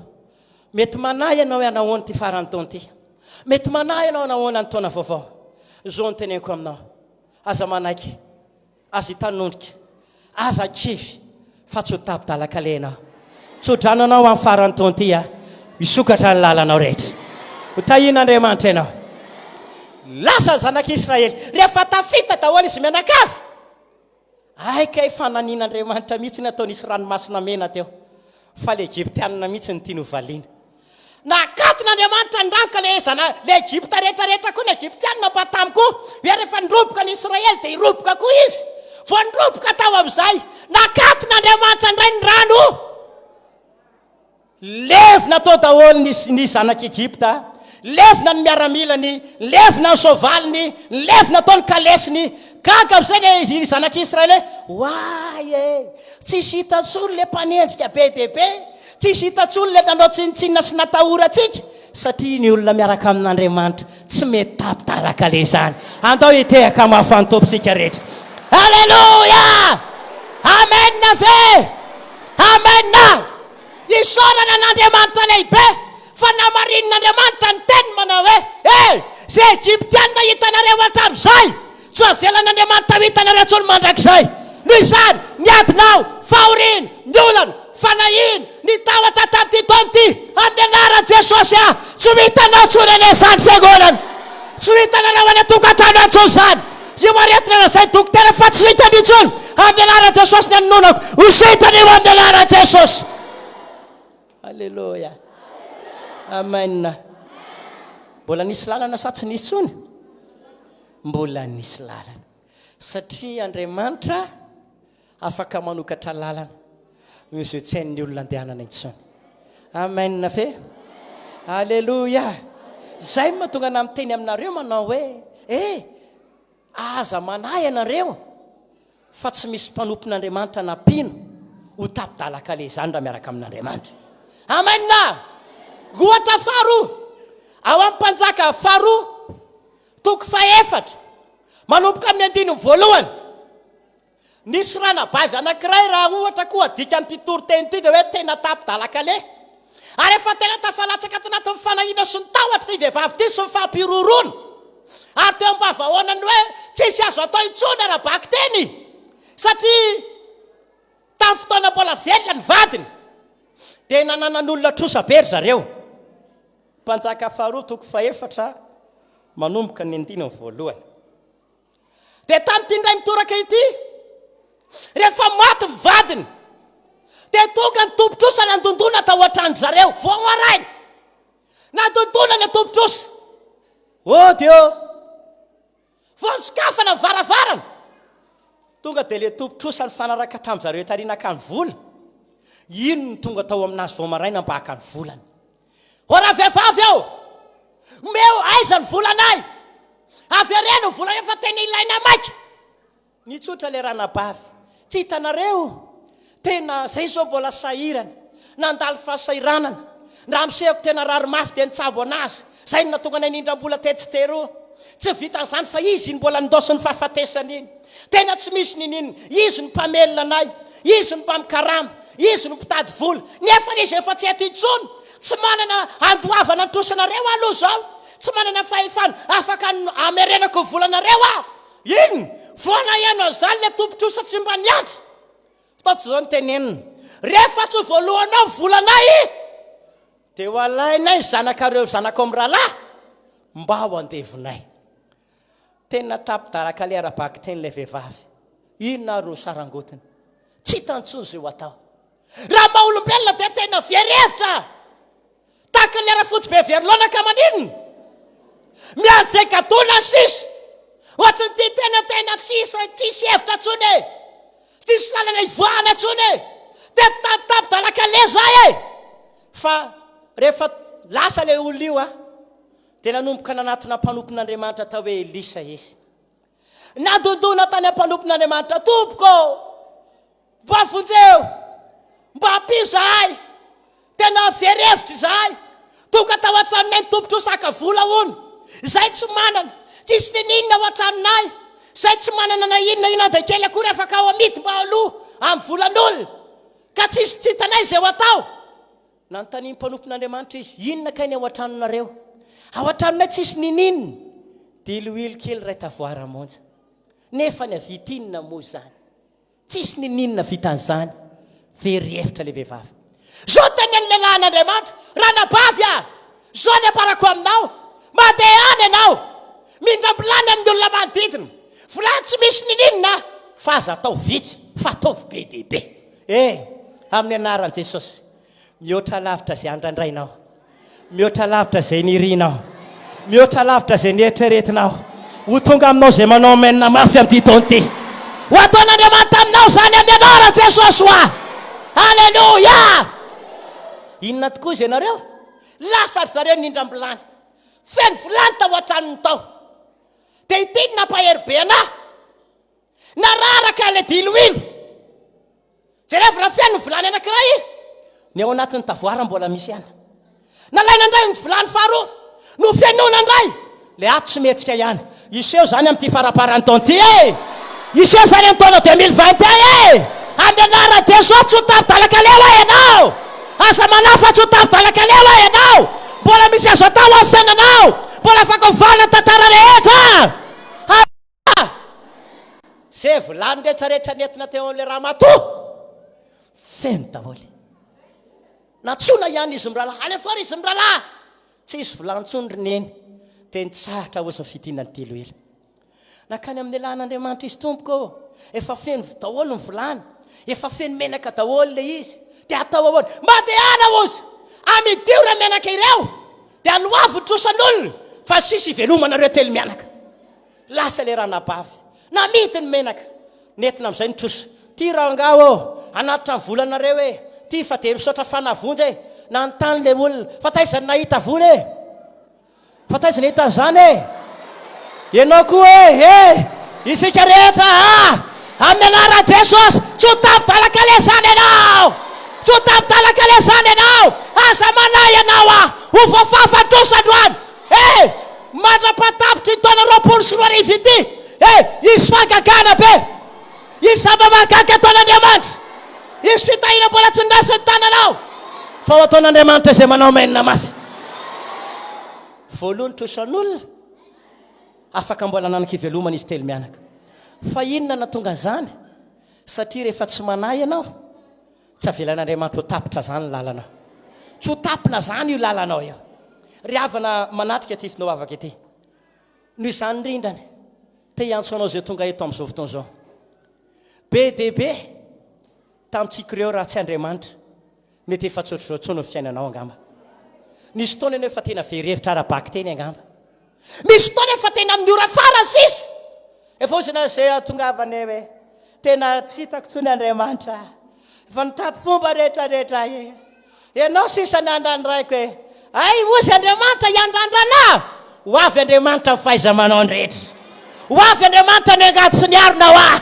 Mety manahy ianao hoe hanahoana ity faran'ny taona ity. Mety manahy ianao hanahoana ny taona vaovao. Izao no teneniko aminao, aza manaiky, aza hitanondrika, aza kivy fa tsy ho tapi-dalan-kaleha ianao. Tso-drano anao amin'ny faran'ny taona ity aho, hisokatra ny lalanao rehetra. Ho tahian'Andriamanitra ianao. Lasa ny zanak'Israely. Rehefa tafita daholo izy mianakavy, Hay kay fananian'Andriamanitra mihitsy ny atao nisy ranomasina mena teo fa le Egyptianina mihitsy no tiany ho valiana. Nakaton'Andriamanitra ny rano ka le zana le Egypta rehetra rehetra koa ny Egyptianina mba tamy koa hoe rehefa niroboka ny Israely dia hiroboka koa izy. Vao niroboka tao amin'izay nakaton'Andriamanitra indray ny rano. Levona tao daholo ny ny zanak'i Egypta, levona ny miaramilany, levona ny soavaliny, levona tao ny kalesiny. Gaga amin'izay ilay ny zanak'i Israely hoe, Oay e! Tsisy hita intsony ilay mpanenjika be dia be, tsisy hita intsony ilay nanao tsinontsinona sy natahorantsika, satria ny olona miaraka amin'Andriamanitra tsy mety tapi-dalan-kaleha izany. Andao hitehaka mafy an'ny Tompo isika rehetra. Aleloia! Amen ve? Amen! Isaorana an'Andriamanitra lehibe fa namarinin'Andriamanitra ny teniny manao hoe, E! Izay Egyptiana hitanareo hatramin'izay, tsy ho avelan'Andriamanitra ho hitanareo intsony mandrakizay. Noho izany, ny adinao, fahoriana, ny olana, fanahiana, ny tahotra tamin'ity taona ity, amin'ny anaran'i Jesosy aho, tsy ho hitanao intsony anie izany fiangonana. Tsy ho hitanareo any an-tokantrano any intsony izany. Io aretina lazain'ny dokotera fa tsy sitrana intsony, amin'ny anaran'i Jesosy ny anononako, ho sitrana io amin'ny anaran'i Jesosy. Aleloia. Amen. Mbola nisy lalana sa tsy nisy intsony? Mbola nisy lalana. Satria Andriamanitra Afaka manokatra lalana noho izay tsy hain'ny olona andehanana intsony. Amen ve? Aleloia! Izay no mahatonga anah miteny aminareo manao hoe, Eh! Aza manahy ianareo fa tsy misy mpanompon'Andriamanitra na mpino ho tapi-dalan-kaleha izany raha miaraka amin'Andriamanitra. Amen! Ohatra faharoa, ao amin'ny Mpanjaka faharoa, toko fahefatra, manomboka amin'ny andininy voalohany. Nisy ranabavy anankiray raha ohatra koa adika an'ity toriteny ity dia hoe tena tapi-dalan-kaleha. Ary efa tena tafalatsaka ato anatin'ny fanahiana sy ny tahotra ity vehivavy ity sy ny fampihorohoroana. Ary teo am-bavahoanany hoe tsisy azo atao intsony ara-bakiteny satria tamin'ny fotoana mbola velona ny vadiny dia nananan'olona trosa be ry zareo. Mpanjaka faharoa toko fahefatra manomboka ny andininy voalohany. Dia tamin'ity indray mitoraka ity. Maty ny vadiny. Dia tonga ny tompon-trosa nandondona tao an-tranon-dry zareo, vao maraina. Nandondona ilay tompon-trosa. Ody ô! Vao nosokafana ny varavarana, tonga dia ilay tompon-trosa nifanaraka tamin-dry zareo tary naka ny vola, iny no tonga tao aminazy vao maraina mba haka ny volany. Ô ravehivavy ô! Omeo aiza ny volanay? Avereno ny volanay fa tena ilainay maika! Nitsotra ilay ranabavy. Tsy hitanareo? Tena zay zao mbola sahirana. Nandalo fahasahiranana. Ny ramoseko tena rary mafy dia nitsabo anazy. Zay no nahatonga anay nindram-bola tetsy teroa. Tsy vitan'izany fa izy iny mbola nindaosin'ny fahafatesana iny. Tena tsy misy niniana. Izy no mpamelona anay. Izy no mpamikarama. Izy no mpitady vola. Nefa izy efa tsy eto intsony. Tsy manana andoavana ny trosanareo aho aloha izao. Tsy manana fahefana afaka hamerenako ny volanareo aho. Inona? Vao naheno an'izany ilay tompon-trosa tsy mba niandry. Fa tsy izao no tenenina, Rehefa tsy voalohanao ny volanay, dia ho alainay ny zanakareo zanakao mirahalahy mba ho andevonay. Tena tapi-dalan-kaleha ara-bakiteny ilay vehivavy. Inona ary ho sarangotiny? Tsy hitany intsony izay ho atao. Raha maha olombelona dia tena very hevitra. Tahaka ny arafotsy be very laona ka maninona? Miandry izay gadona sisa. Ohatry ny tia tena tena tsisy tsisy hevitra intsony e. Tsisy lalana ivoahana intsony e. Dia mitapitapy dalakale za e. Fa rehefa lasa ilay olona io a, dia nanomboka nanatona mpanompon'Andriamanitra atao hoe Elisa izy. Nandondona tany am-panompon'Andriamanitra, Tompoko ô! Mba vonjeo! Mba ampio izahay! Tena very hevitra izahay! Tonga tao an-tranonay ny tompon-trosa haka vola hono! Izahay tsy manana! Tsisy ninininona ao an-tranonay! Izahay tsy manana na inona inona dia kely akory afaka ao amidy mba haloa amin'ny volan'olona! Ka tsisy tsy hitanay izay ho atao! Nanontanian'ny mpanompon'Andriamanitra izy, Inona kay ny ao an-tranonareo? Ao an-tranonay tsisy ninininona! Diloilo kely iray tavoara monja. Nefa ny havita inona moa izany? Tsisy ninininona vitan'izany. Very hevitra ilay vehivavy. Zao tenenin'ny lehilahin'Andriamanitra, Ranabavy a! Zao ny ambarako aminao, mandehana ianao, mindram-bilany amin'ny olona manodidina. Vilany tsy misy ninininona, fa aza atao vitsy, fa ataovy be dia be. E! Amin'ny anaran'i Jesosy, mihoatra lavitra izay andrandrainao. Mihoatra lavitra izay nirinao. Mihoatra lavitra izay nieritreretinao. Ho tonga aminao izay manao amen mafy amin'ity taona ity. Ho ataon'Andriamanitra aminao izany amin'ny anaran'i Jesosy hoa. Alléluia! Inona tokoa izy ianareo? Lasa ry zareo nindram-bilany. Feno vilany tao an-tranony tao. Dia ity no nampahery be anah. Nararaka ilay diloilo. Jerevo raha feno ny vilany anankiray, ny ao anatin'ny tavoara mbola misy ihany. Nalaina indray ny vilany faharoa, nofenoina indray. Ilay ato tsy mihetsika ihany. Hiseho izany amin'ity faramparan'ny taona ity e! Hiseho izany amin'ny taona 2021 e! Amin'ny anaran'i Jesoa tsy ho tapi-dalan-kaleha hoa ianao! Aza manahy fa tsy ho tapi-dalan-kaleha hoa ianao! Mbola misy azo atao amin'ny fiainanao! Mbola afaka ovana ny tantara rehetra! Ah! Ze vilany rehetra rehetra nentina teo amin'ilay ramatoa, feno daholo. Nantsoina ihany izy mirahalahy, alefao ry izy mirahalahy! Tsisy vilany intsony ry neny. Dia nitsahatra hozy ny fidinan'ny diloilo. Nankany amin'ny lehilahin'Andriamanitra izy, Tompoko ô, efa feno daholo ny vilany, efa feno menaka daholo ilay izy, dia atao ahoana? Mandehana hozy, amidio ireo menaka ireo, dia aloavy ny trosan'olona, fa sisa ivelomanareo telo mianaka. Lasa ilay ranabavy. Namidy ny menaka. Nentina amin'izay ny trosa. Ty rangahy ô! Hanatitra ny volanareo e! Ty fa dia misaotra fanavonjy e! Nanontany ilay olona, Fa taiza no nahita vola e? Fa taiza nahita an'izany e? Ianao koa e! E! Isika rehetra a! Amin'ny anaran'i Jesosy, tsy ho tapi-dalan-kaleha izany ianao! Tsy ho tapi-dalan-kaleha izany ianao! Aza manahy ianao a! Ho voafafa ny trosa androany! Eh! Mandra-pahatapitry ny taona 2020 ity, eh! Hisy fahagagana be! Hisy zava-mahagaga ataon'Andriamanitra! Hisy fitahiana mbola tsy noraisin'ny tananao, fa ho ataon'Andriamanitra izay manao amen mafy. Voaloha ny trosan'olona, afaka mbola nanan-kivelomana izy telo mianaka. Fa inona nahatonga an'izany? Satria rehefa tsy manahy ianao, Tsy avelan'Andriamanitra ho tapitra izany ny lalanao. Tsy ho tapina izany io lalanao io. Ry havana manatrika ity finoavaka ity. Noho izany indrindrany, te hiantso anao izay tonga eto amin'izao fotoana izao. Be dia be. Tamintsika ireo raha tsy Andriamanitra, mety efa tsy ohatr'izao intsony ny fiainanao angamba. Nisy fotoana ianao efa tena very hevitra ara-bakiteny angamba. Misy fotoana efa tena amin'ny ora farany sisa. Efa ozona izay ahatongavana eo e. Tena tsy hitako intsony Andriamanitra. Efa nitady fomba rehetra rehetra aho e. Ianao sisa ny andrandraiko e. Hay hozy Andriamanitra hiandrandra anah. Ho avy Andriamanitra ny fahaiza-manao ny rehetra. Ho avy Andriamanitra ny angady sy ny arina ho ahy.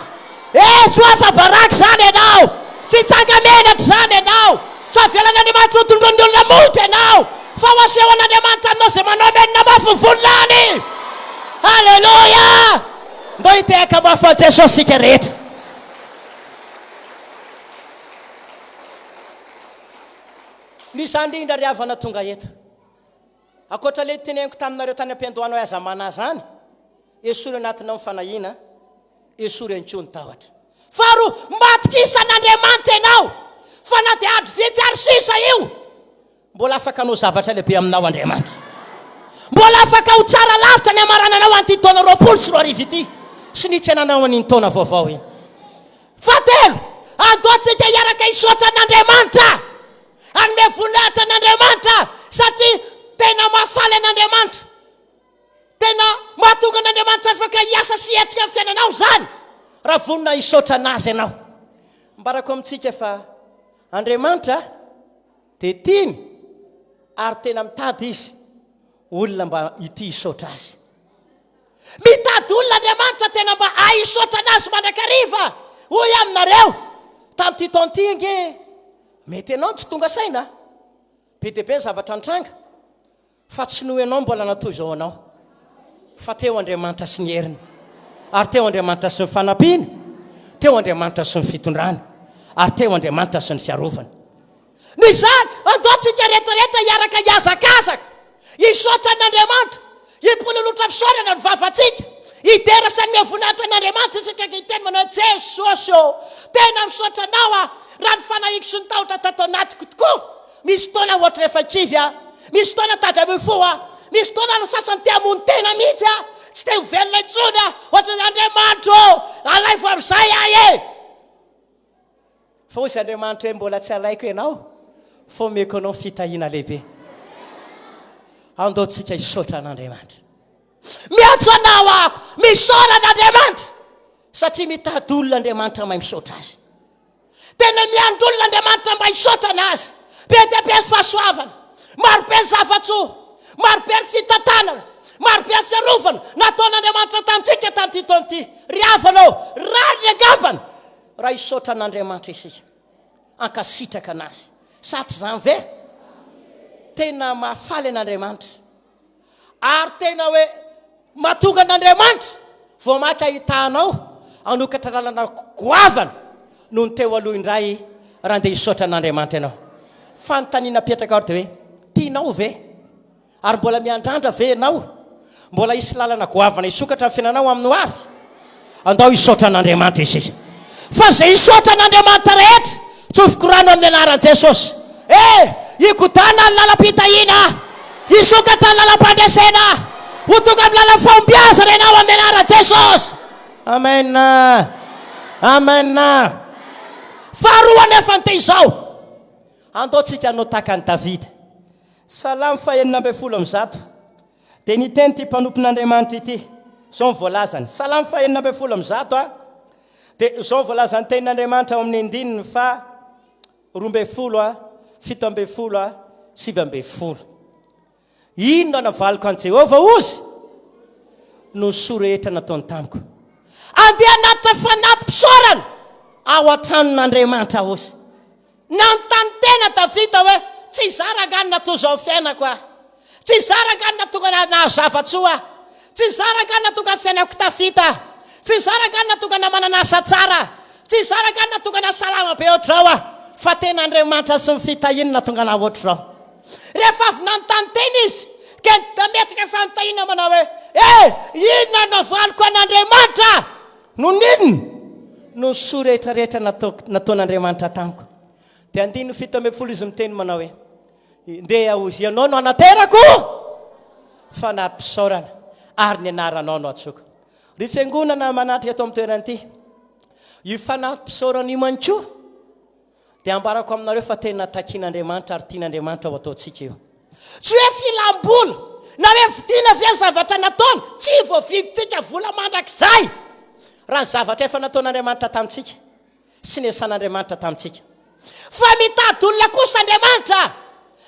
Eh, tsy ho afa-baraka izany ianao. Tsy hitsanga-menatra izany ianao. Tsy havelan'Andriamanitra ho tondroin'ny olona molotra ianao, fa ho asehon'Andriamanitra aminao izay manao menina mafy ny voninahiny. Haleloia! Ndao hitehaka mafy ho an'i Jesosy isika rehetra. Noho izany indrindra ry havana tonga eto. Ankoatra ilay teneniko taminareo tany am-piandohana hoe aza manahy izany, esory anatinao ny fanahiana, esory ihany koa ny tahotra. Faharoa, matokisa an'Andriamanitra ianao fa na dia andro vitsy ary sisa io, mbola afaka hanao zavatra lehibe aminao Andriamanitra. Mbola afaka ho tsara lavitra ny hamarananao an'ity taona 2020 ity sy ny hitsenanao an'iny taona vaovao iny. Fahatelo, andao antsika hiaraka hisaotra an'Andriamanitra. Hanome voninahitra an'Andriamanitra satria tena mahafaly an'Andriamanitra. Tena mahatonga an'Andriamanitra afaka hiasa sy hihetsika amin'ny fiainanao izany raha vonona hisaotra an'Azy ianao. Ambarako amintsika fa Andriamanitra dia tiany ary tena mitady Izy olona mba hitia hisaotra Azy. Mitady olona Andriamanitra tena mba hahay hisaotra an'Azy mandrakariva. Hoy aho aminareo, tamin'ity taona ity ange Mety ianao no tsy tonga saina a! Be dia be ny zavatra nitranga fa tsy noho ianao mbola natoy izao anao fa teo Andriamanitra sy ny heriny ary teo Andriamanitra sy ny fanampiany, teo Andriamanitra sy ny fitondrany ary teo Andriamanitra sy ny fiarovany. Noho izany, andao tsika rehetra rehetra hiaraka hihazakazaka Hisaotra an'Andriamanitra, hipololotra fisaorana ny vavantsika, hidera sy hanome voninahitra an'Andriamanitra isika ankehitriny manao hoe, Jesosy ô, tena misaotra Anao aho, raha ny fanahiko sy ny tahotra tato anatiko tokoa. Misy fotoana ohatra efa kivy aho, misy fotoana tady hamoy fo aho, misy fotoana ny sasany te hamono tena mihitsy aho, tsy te ho velona intsony aho, ohatra hoe, Andriamanitra ô, alaivo amin'izay aho e! Fa hoy Andriamanitra hoe, Mbola tsy alaiko ianao, fa omeko anao fitahiana lehibe. Andao tsika hisaotra an'Andriamanitra. Miantso anao aho, misaora an'Andriamanitra, satria mitady olona Andriamanitra mahay misaotra azy. Tena miandry olona Andriamanitra mba hisaotrana azy. Be dia be ny fahasoavana, maro be ny zava-tsoa, maro be ny fitantanana, maro be ny fiarovana nataon'Andriamanitra tamintsika tamin'ity taona ity. Ry havana ô, rariny angambany Raha hisaotra an'Andriamanitra isika, hankasitraka an'Azy. Sa tsy izany ve? Tena mahafaly an'Andriamanitra. Ary tena hoe mahatonga an'Andriamanitra vao mainka hitahanao hanokatra lalana goavana noho ny teo aloha indray raha andeha hisaotra an'Andriamanitra ianao. Fanontaniana apetraka ary dia hoe, tianao ve? Ary mbola miandrandra ve ianao? Mbola hisy lalana goavana hisokatra amin'ny fiainanao amin'ny ho avy? Andao hisaotra an'Andriamanitra isika. Fa izay hisaotra an'Andriamanitra rehetra, tsofiko rano amin'ny anaran'i Jesosy. E! Higodana ny lalam-pitahiana, hisokatra ny lalam-pandresena, ho tonga amin'ny lalan'ny fahombiazana ianao amin'ny anaran'i Jesosy. Amen. Amen. Faharoa anefa ny te izao. Andao tsika hanao tahaka an'i Davida. Salamo fahenina 116, Dia niteny ity mpanompon'Andriamanitra ity, izao no voalazany, Salamo fahenina 116 a, dia izao no voalazan'ny tenin'Andriamanitra ao amin'ny andininy faha 12 a, 17 a, 19. Inona no navaliko an'i Jehovah, hozy? Noho ny soa rehetra nataony tamiko. Andeha hanatitra fanati-pisaorana ao an-tranon'Andriamanitra, hozy. Nanontany tena Davida hoe, Tsy izaho rangahy no natoa izao ny fiainako aho? Tsy izaho rangahy no nahatonga nahazo zava-tsoa aho? Tsy izaho rangahy no nahatonga ny fiainako tafita aho? Tsy izaho rangahy no nahatonga na manana asa tsara aho? Tsy izaho rangahy no nahatonga na salama be ohatr'izao aho? Fa tena Andriamanitra sy ny fitahiany no nahatonga anah ohatr'izao. Rehefa avy nanontany tena izy, dia nametraka fanontaniana manao hoe, Eh! Inona no navaliko an'Andriamanitra? Noho ny inona? Noho ny soa rehetra rehetra nataon'Andriamanitra tamiko. Dia andininy 17 izy miteny manao hoe, Ndeha hozy, ianao no anaterako fanati-pisaorana, ary ny anaranao no antsoiko. Ry fiangonana manatrika eto amin'ny toerana ity, io fanati-pisaorana io ihany koa. Dia ambarako aminareo fa tena takian'Andriamanitra ary tian'Andriamanitra ho ataontsika io. Tsy hoe filam-bola na hoe vidiana ve ny zavatra nataony, tsy voavidintsika vola mandrakizay raha ny zavatra efa nataon'Andriamanitra tamintsika sy niasan'Andriamanitra tamintsika. Fa mitady olona kosa Andriamanitra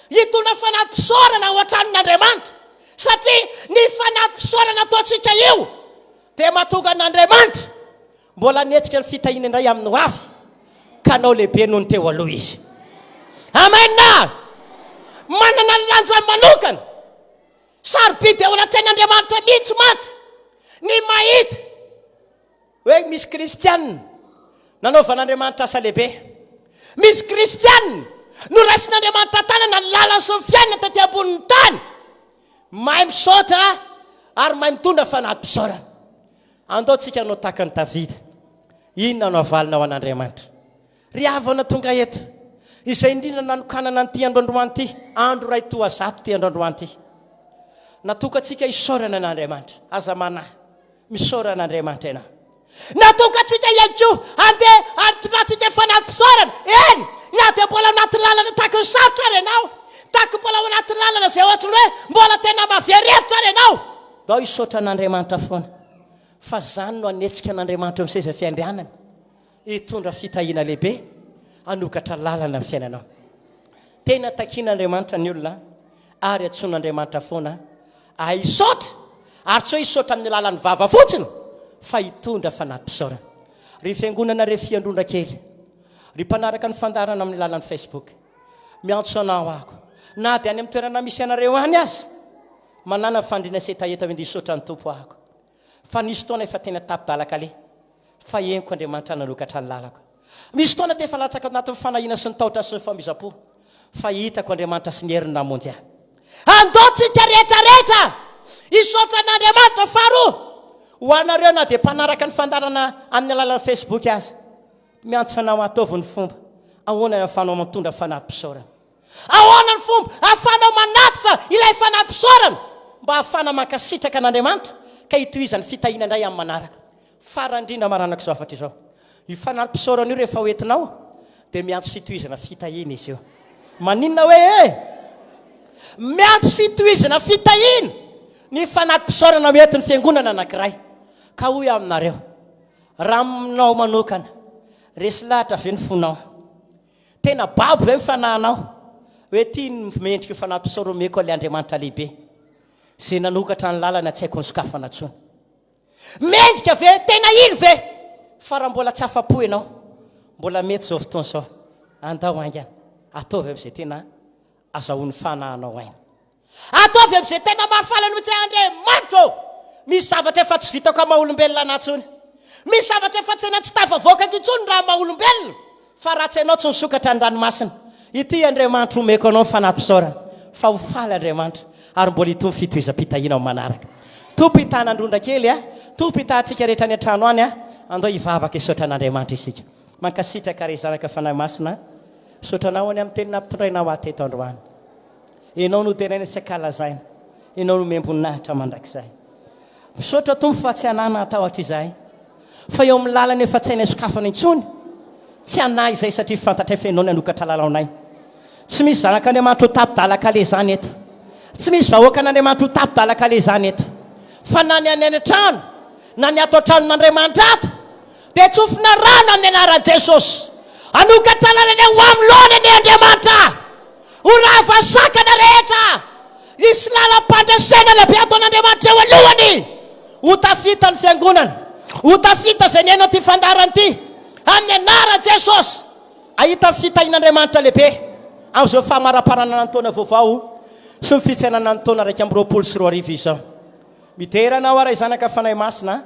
hitondra fanampisaorana ao an-tranon'Andriamanitra, satria ny fanampisaorana ataontsika io dia mahatonga an'Andriamanitra Mbola hanetsika ny fitahiana indray amin'ny ho avy ka hanao lehibe noho ny teo aloha izy. Amen! Manana ny lanjany manokana, sarobidy eo anatrehan'Andriamanitra mihitsy mantsy ny mahita hoe misy kristianina nanaovan'Andriamanitra asa lehibe. Misy kristianina noraisin'Andriamanitra tanana ny lalany sy ny fiainana taty ambonin'ny tany. Mahay misaotra ary mahay mitondra fanati-pisaorana. Andao tsika hanao tahaka an'i Davida. Inona no havalinao an'Andriamanitra? Ry havana tonga eto, izay indrindra nanokanana an'ity andro androany ity, andro iray toa zato ity andro androany ity. Natokantsika hisaorana an'Andriamanitra. Aza manahy. Misaora an'Andriamanitra ianao. Natokantsika ihany koa handeha hanitondrantsika fanampisaorana. Eny, na dia mbola anaty lalana tahaky ny sarotra ary ianao, tahaky mbola ao anaty lalana izay ohatry ny hoe mbola tena mahavery hevitra ary ianao, Ndao hisaotra an'Andriamanitra foana fa izany no hanetsika an'Andriamanitra eo amin'ny seza fiandrianany hitondra fitahiana lehibe hanokatra lalana ny fiainanao. Tena takian'Andriamanitra ny olona ary antsoin'Andriamanitra foana ahay hisaotra ary tsy hoe hisaotra amin'ny alalan'ny vava fotsiny fa hitondra fanati-pisaorana. Ry fiangonana ry fiandrondra kely, ry mpanaraka ny fandaharana amin'ny alalan'ny Facebook, miantso anao aho na dia any amin'ny toerana misy anareo any aza, Manana fandriana sy hetaheta ho hisaotra ny Tompo ahako fa nisy fotoana efa tena tapi-dalan-kaleha fa henoko Andriamanitra nanokatra ny lalako. Misy fotoana tefa latsaka anatin'ny fanahiana sy ny tahotra sy ny famizam-po fa hitako Andriamanitra sy ny heriny namonjy ahy. Andao tsika rehetra rehetra hisaotra an'Andriamanitra faharoa ho anareo na dia mpanaraka ny fandaharana amin'ny alalan'ny Facebook aza. Miantso anao ataovy ny fomba ahoana ny ahafahanao mitondra fanahy-pisaorana. Ahoana ny fomba ahafahanao manatitra ilay fanampisaorana mba hahafahana mankasitraka an'Andriamanitra ka hitohizan'ny fitahiana indray amin'ny manaraka? Farany indrindra maranako izao hafatra izao. Io fanampisaorana io rehefa hoentinao dia miantso fitohizana fitahiana izy io. Maninona hoe e? Miantso fitohizana fitahiana ny fanampisaorana hoentin'ny fiangonana anankiray. Ka hoy aho aminareo, raha aminao manokana, resy lahatra ve ny fonao? Tena babo ve ny fanahinao hoe ity ny mendrika io fanahy mpisaotra omeko an'ilay Andriamanitra lehibe izay nanokatra ny lalana tsy haiko nosokafana intsony? Mendrika ve? Tena hino ve? Fa raha mbola tsy afa-po ianao, mbola mety izao fotoana izao, andao haingana, ataovy amin'izay tena azahoan'ny fanahinao aina. Ataovy amin'izay tena mahafaly anao mihitsy hoe, Andriamanitra ô, misy zavatra efa tsy vitako amin'ny maha-olombelona anà intsony. Misy zavatra efa tena tsy tafavoakako intsony raha amin'ny maha-olombelona, fa raha tsy Ianao tsy nisokatra ny ranomasina. Ity Andriamanitra omeko Anao ny fanahy-pisaorana, fa ho faly Andriamanitra, ary mbola hitombo fitohizam-pitahiana amin'ny manaraka. Tompo hitaha an'Androndra kely a! Tompo hitaha antsika rehetra any an-trano any a! Andao hivavaka hisaotra an'Andriamanitra isika. Mankasitraka ry Zanaka Fanahy Masina a! Misaotra Anao any amin'ny teny nampitondrainao ahy teto androany. Ianao no deraina sy ankalazaina. Ianao no omem-boninahitra mandrakizay. Misaotra Tompo fa tsy hanahy na hatahotra izahay. Fa eo amin'ny lalana efa tsy hainay sokafana intsony. Tsy hanahy izahay satria fantatray fa Ianao no hanokatra lalana Tsy misy zanak'Andriamanitra ho tapi-dalan-kaleha izany eto. Tsy misy vahoakan'Andriamanitra ho tapi-dalan-kaleha izany eto. Fa na ny any an-trano na ny ato an-tranon'Andriamanitra ato dia tsofina rano amin'ny anaran'i Jesosy. Hanokatra lalana ho amin'ny lohany anie Andriamanitra. Ho rava sakana rehetra. Hisy lalam-pandresena lehibe ataon'Andriamanitra eo alohany. Ho tafita ny fiangonana. Ho tafita izay niaina ity fandaharana ity. Amin'ny anaran'i Jesosy. Hahita ny fitahian'Andriamanitra lehibe amin'izao famaraparanana ny taona vaovao sy ny fitsenana ny taona 2021 izao. Midera Anao aho Ray Zanaka Fanahy Masina.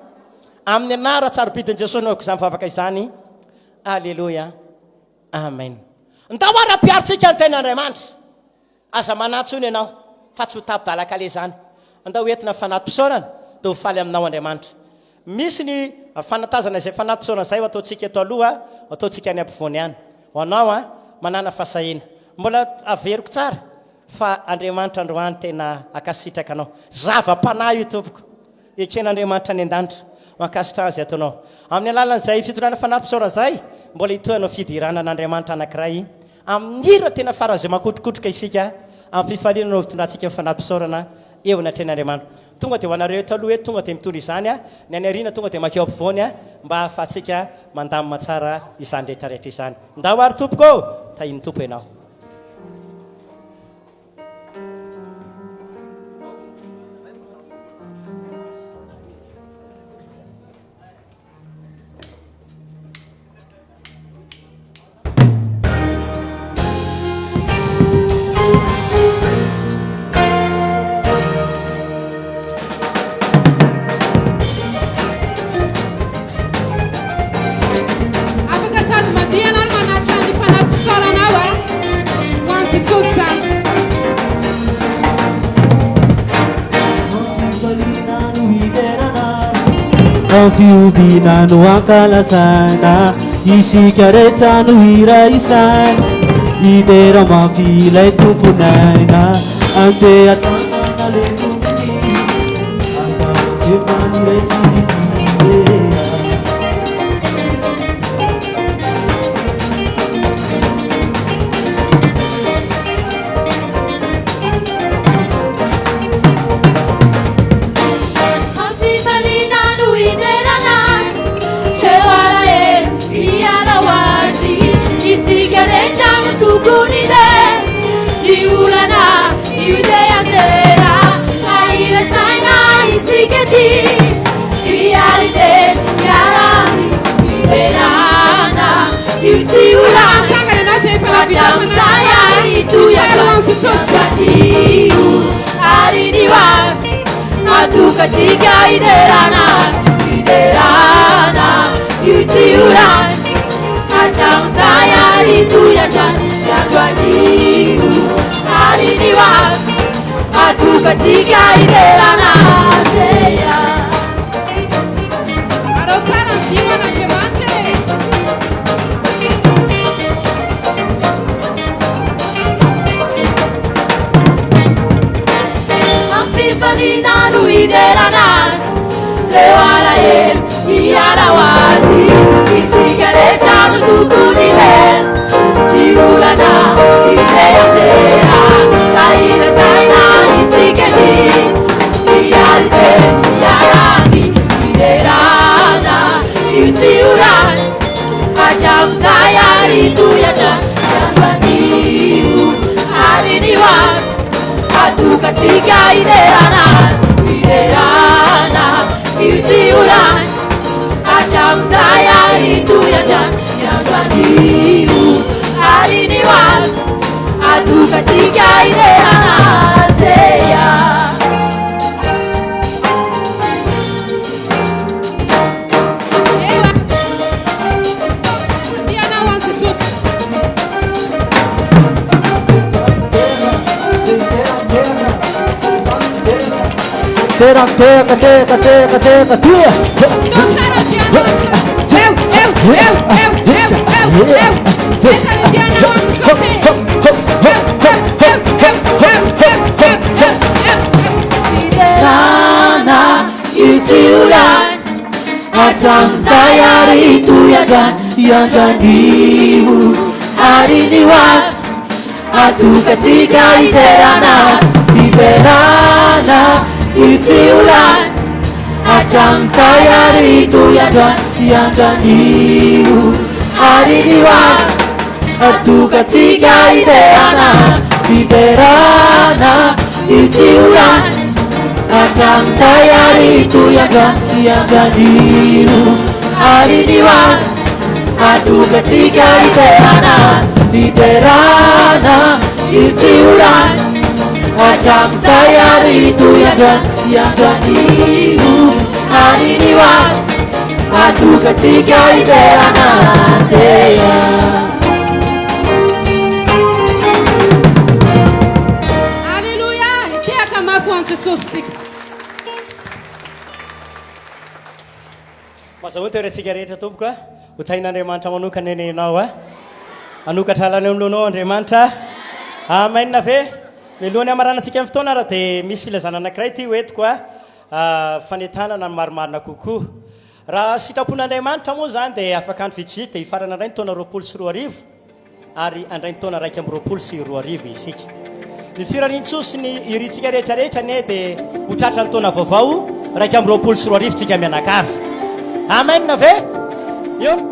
Amin'ny anaran-tsarobidin'i Jesosy no anaovako izany vavaka izany. Aleloia. Amen. Ndao ary ampiharintsika ny tenin'Andriamanitra. Aza manahy intsony ianao fa tsy ho tapi-dalan-kaleha izany. Andao entina ny fanati-pisaorana dia ho faly aminao Andriamanitra. Misy ny fanatazana izay fanati-pisaorana izay ho ataontsika eto aloha, ho ataontsika any ampovoany any. Ho anao an, manàna fahasahiana. Mbola averiko tsara fa Andriamanitra androany tena hankasitraka anao. Zava-panahy io tompoko. Eken'Andriamanitra any an-danitra. Mankasitraha izay ataonao. Amin'ny alalan'izay fitondrana fanati-pisaorana izay, Mbola hitohy hanao fidirana an'Andriamanitra anankiray amin'ny hira tena faran'izay makotrokotroka isika, amin'ny fifaliana no hitondrantsika ny fanahy-pisaorana eo anatrehan'Andriamanitra. Tonga dia ho anareo eto aloha eto tonga dia mitondra izany a, ny any aoriana tonga dia makeo ampovoany a, mba hahafahantsika mandamina tsara izany rehetra rehetra izany. Ndao ary tompoko ô! Tahian'ny Tompo ianao. Afaka sady mandihy ianao no manatitra ny fanaty-pisaoranao a! Ho an'i Jesosy izany. Fifaliana no hiderana azy, Ao fihobiana no ankalazana, Isika rehetra no hiray saina, Hidera mafy ilay Tompon'aina, Andeha tanana le Tompon'io, Ankalazeo fa noraisin'ny Tompo. Amin'ny fifaliana no hiderana Azy, Ireo alahelo hiala ho azy. Isika rehetra no tokony hidera, ny olana io dia hianjera. Ka hiray saina isika ity, hiara-hidera, hiara-amin'ny fiderana. Io tsy ho lany. Mitsangana ianao izay efa nahavita Hatramin'izay ary hitohy Faly ho an'i Jesosy. Anio ary ny ho avy, atokantsika hiderana Azy, hiderana io tsy ho lany. Hatramin'izay ary hitohy hatrany, ny andro anio ary ny ho avy, atokantsika hiderana Azy. Arao tsara ny dihy ho an'Andriamanitra e! Amin'ny fifaliana no hiderana Azy, reo alahelo hiala ho azy. Isika rehetra no tokony hidera, ny olana hirehareha. Ka hiray saina isika ny hiara-hidera, hiara-ny hiderana. Io tsy ho lany hatramin'izay ary hitohy hatrany, ny andro anio ary ny ho avy. Atokantsika hiderana Azy, hiderana io tsy ho lany hatramin'izay ary hitohy hatrany, ny andro anio ary ny ho avy. Atokantsika hiderana Azy. Eo Diana ho an'i Jesosy. Tera, teka, teka, teka, teka, tia. Ndao tsara Diana ho an'i Jesosy. Eo, eo, eo, eo, eo, eo, eo. Aiza ny Diana ho an'i Jesosy e? Eo, eo, eo, eo, eo, eo, eo, eo, eo. Fiderana io tsy ho lany hatramin'izay ary hitohy hatrany, hiandry anio ary ny ho avy. Atokantsika hiderana Azy, hiderana io tsy ho lany hatramin'izay ary hitohy hatrany, hiandry anio ary ny ho avy. Atokantsika hiderana Azy, hiderana io tsy ho lany hatramin'izay ary hitohy hatrany, hiandry anio ary ny ho avy. Atokantsika hiderana Azy, hiderana io tsy ho lany hatramin'izay ary hitohy hatrany, hiandry anio ary ny ho avy. Atokantsika hiderana Azy. Alléluia! Hitehaka mafy ho an'i Jesosy isika. Mazahoa ny toerantsika rehetra tompoko a. Ho tahin'Andriamanitra manokana anie ianao a. Hanokatra lalana eo anoloanao Andriamanitra. Amen ve? Mialohan'ny hamaranantsika ny fotoana ary dia misy filazana anankiray ity ho entiko a. Fanentanana ny marimarina kokoa. Raha sitrapon'Andriamanitra moa izany dia afaka andro vitsivitsy dia hifarana indray ny taona 2020 ary handray ny taona 2021 isika. Ny firarian-tsoa sy ny irintsika rehetra rehetra anie dia ho tratra ny taona vaovao 2021 tsika mianakavy. Amen ve? Eo.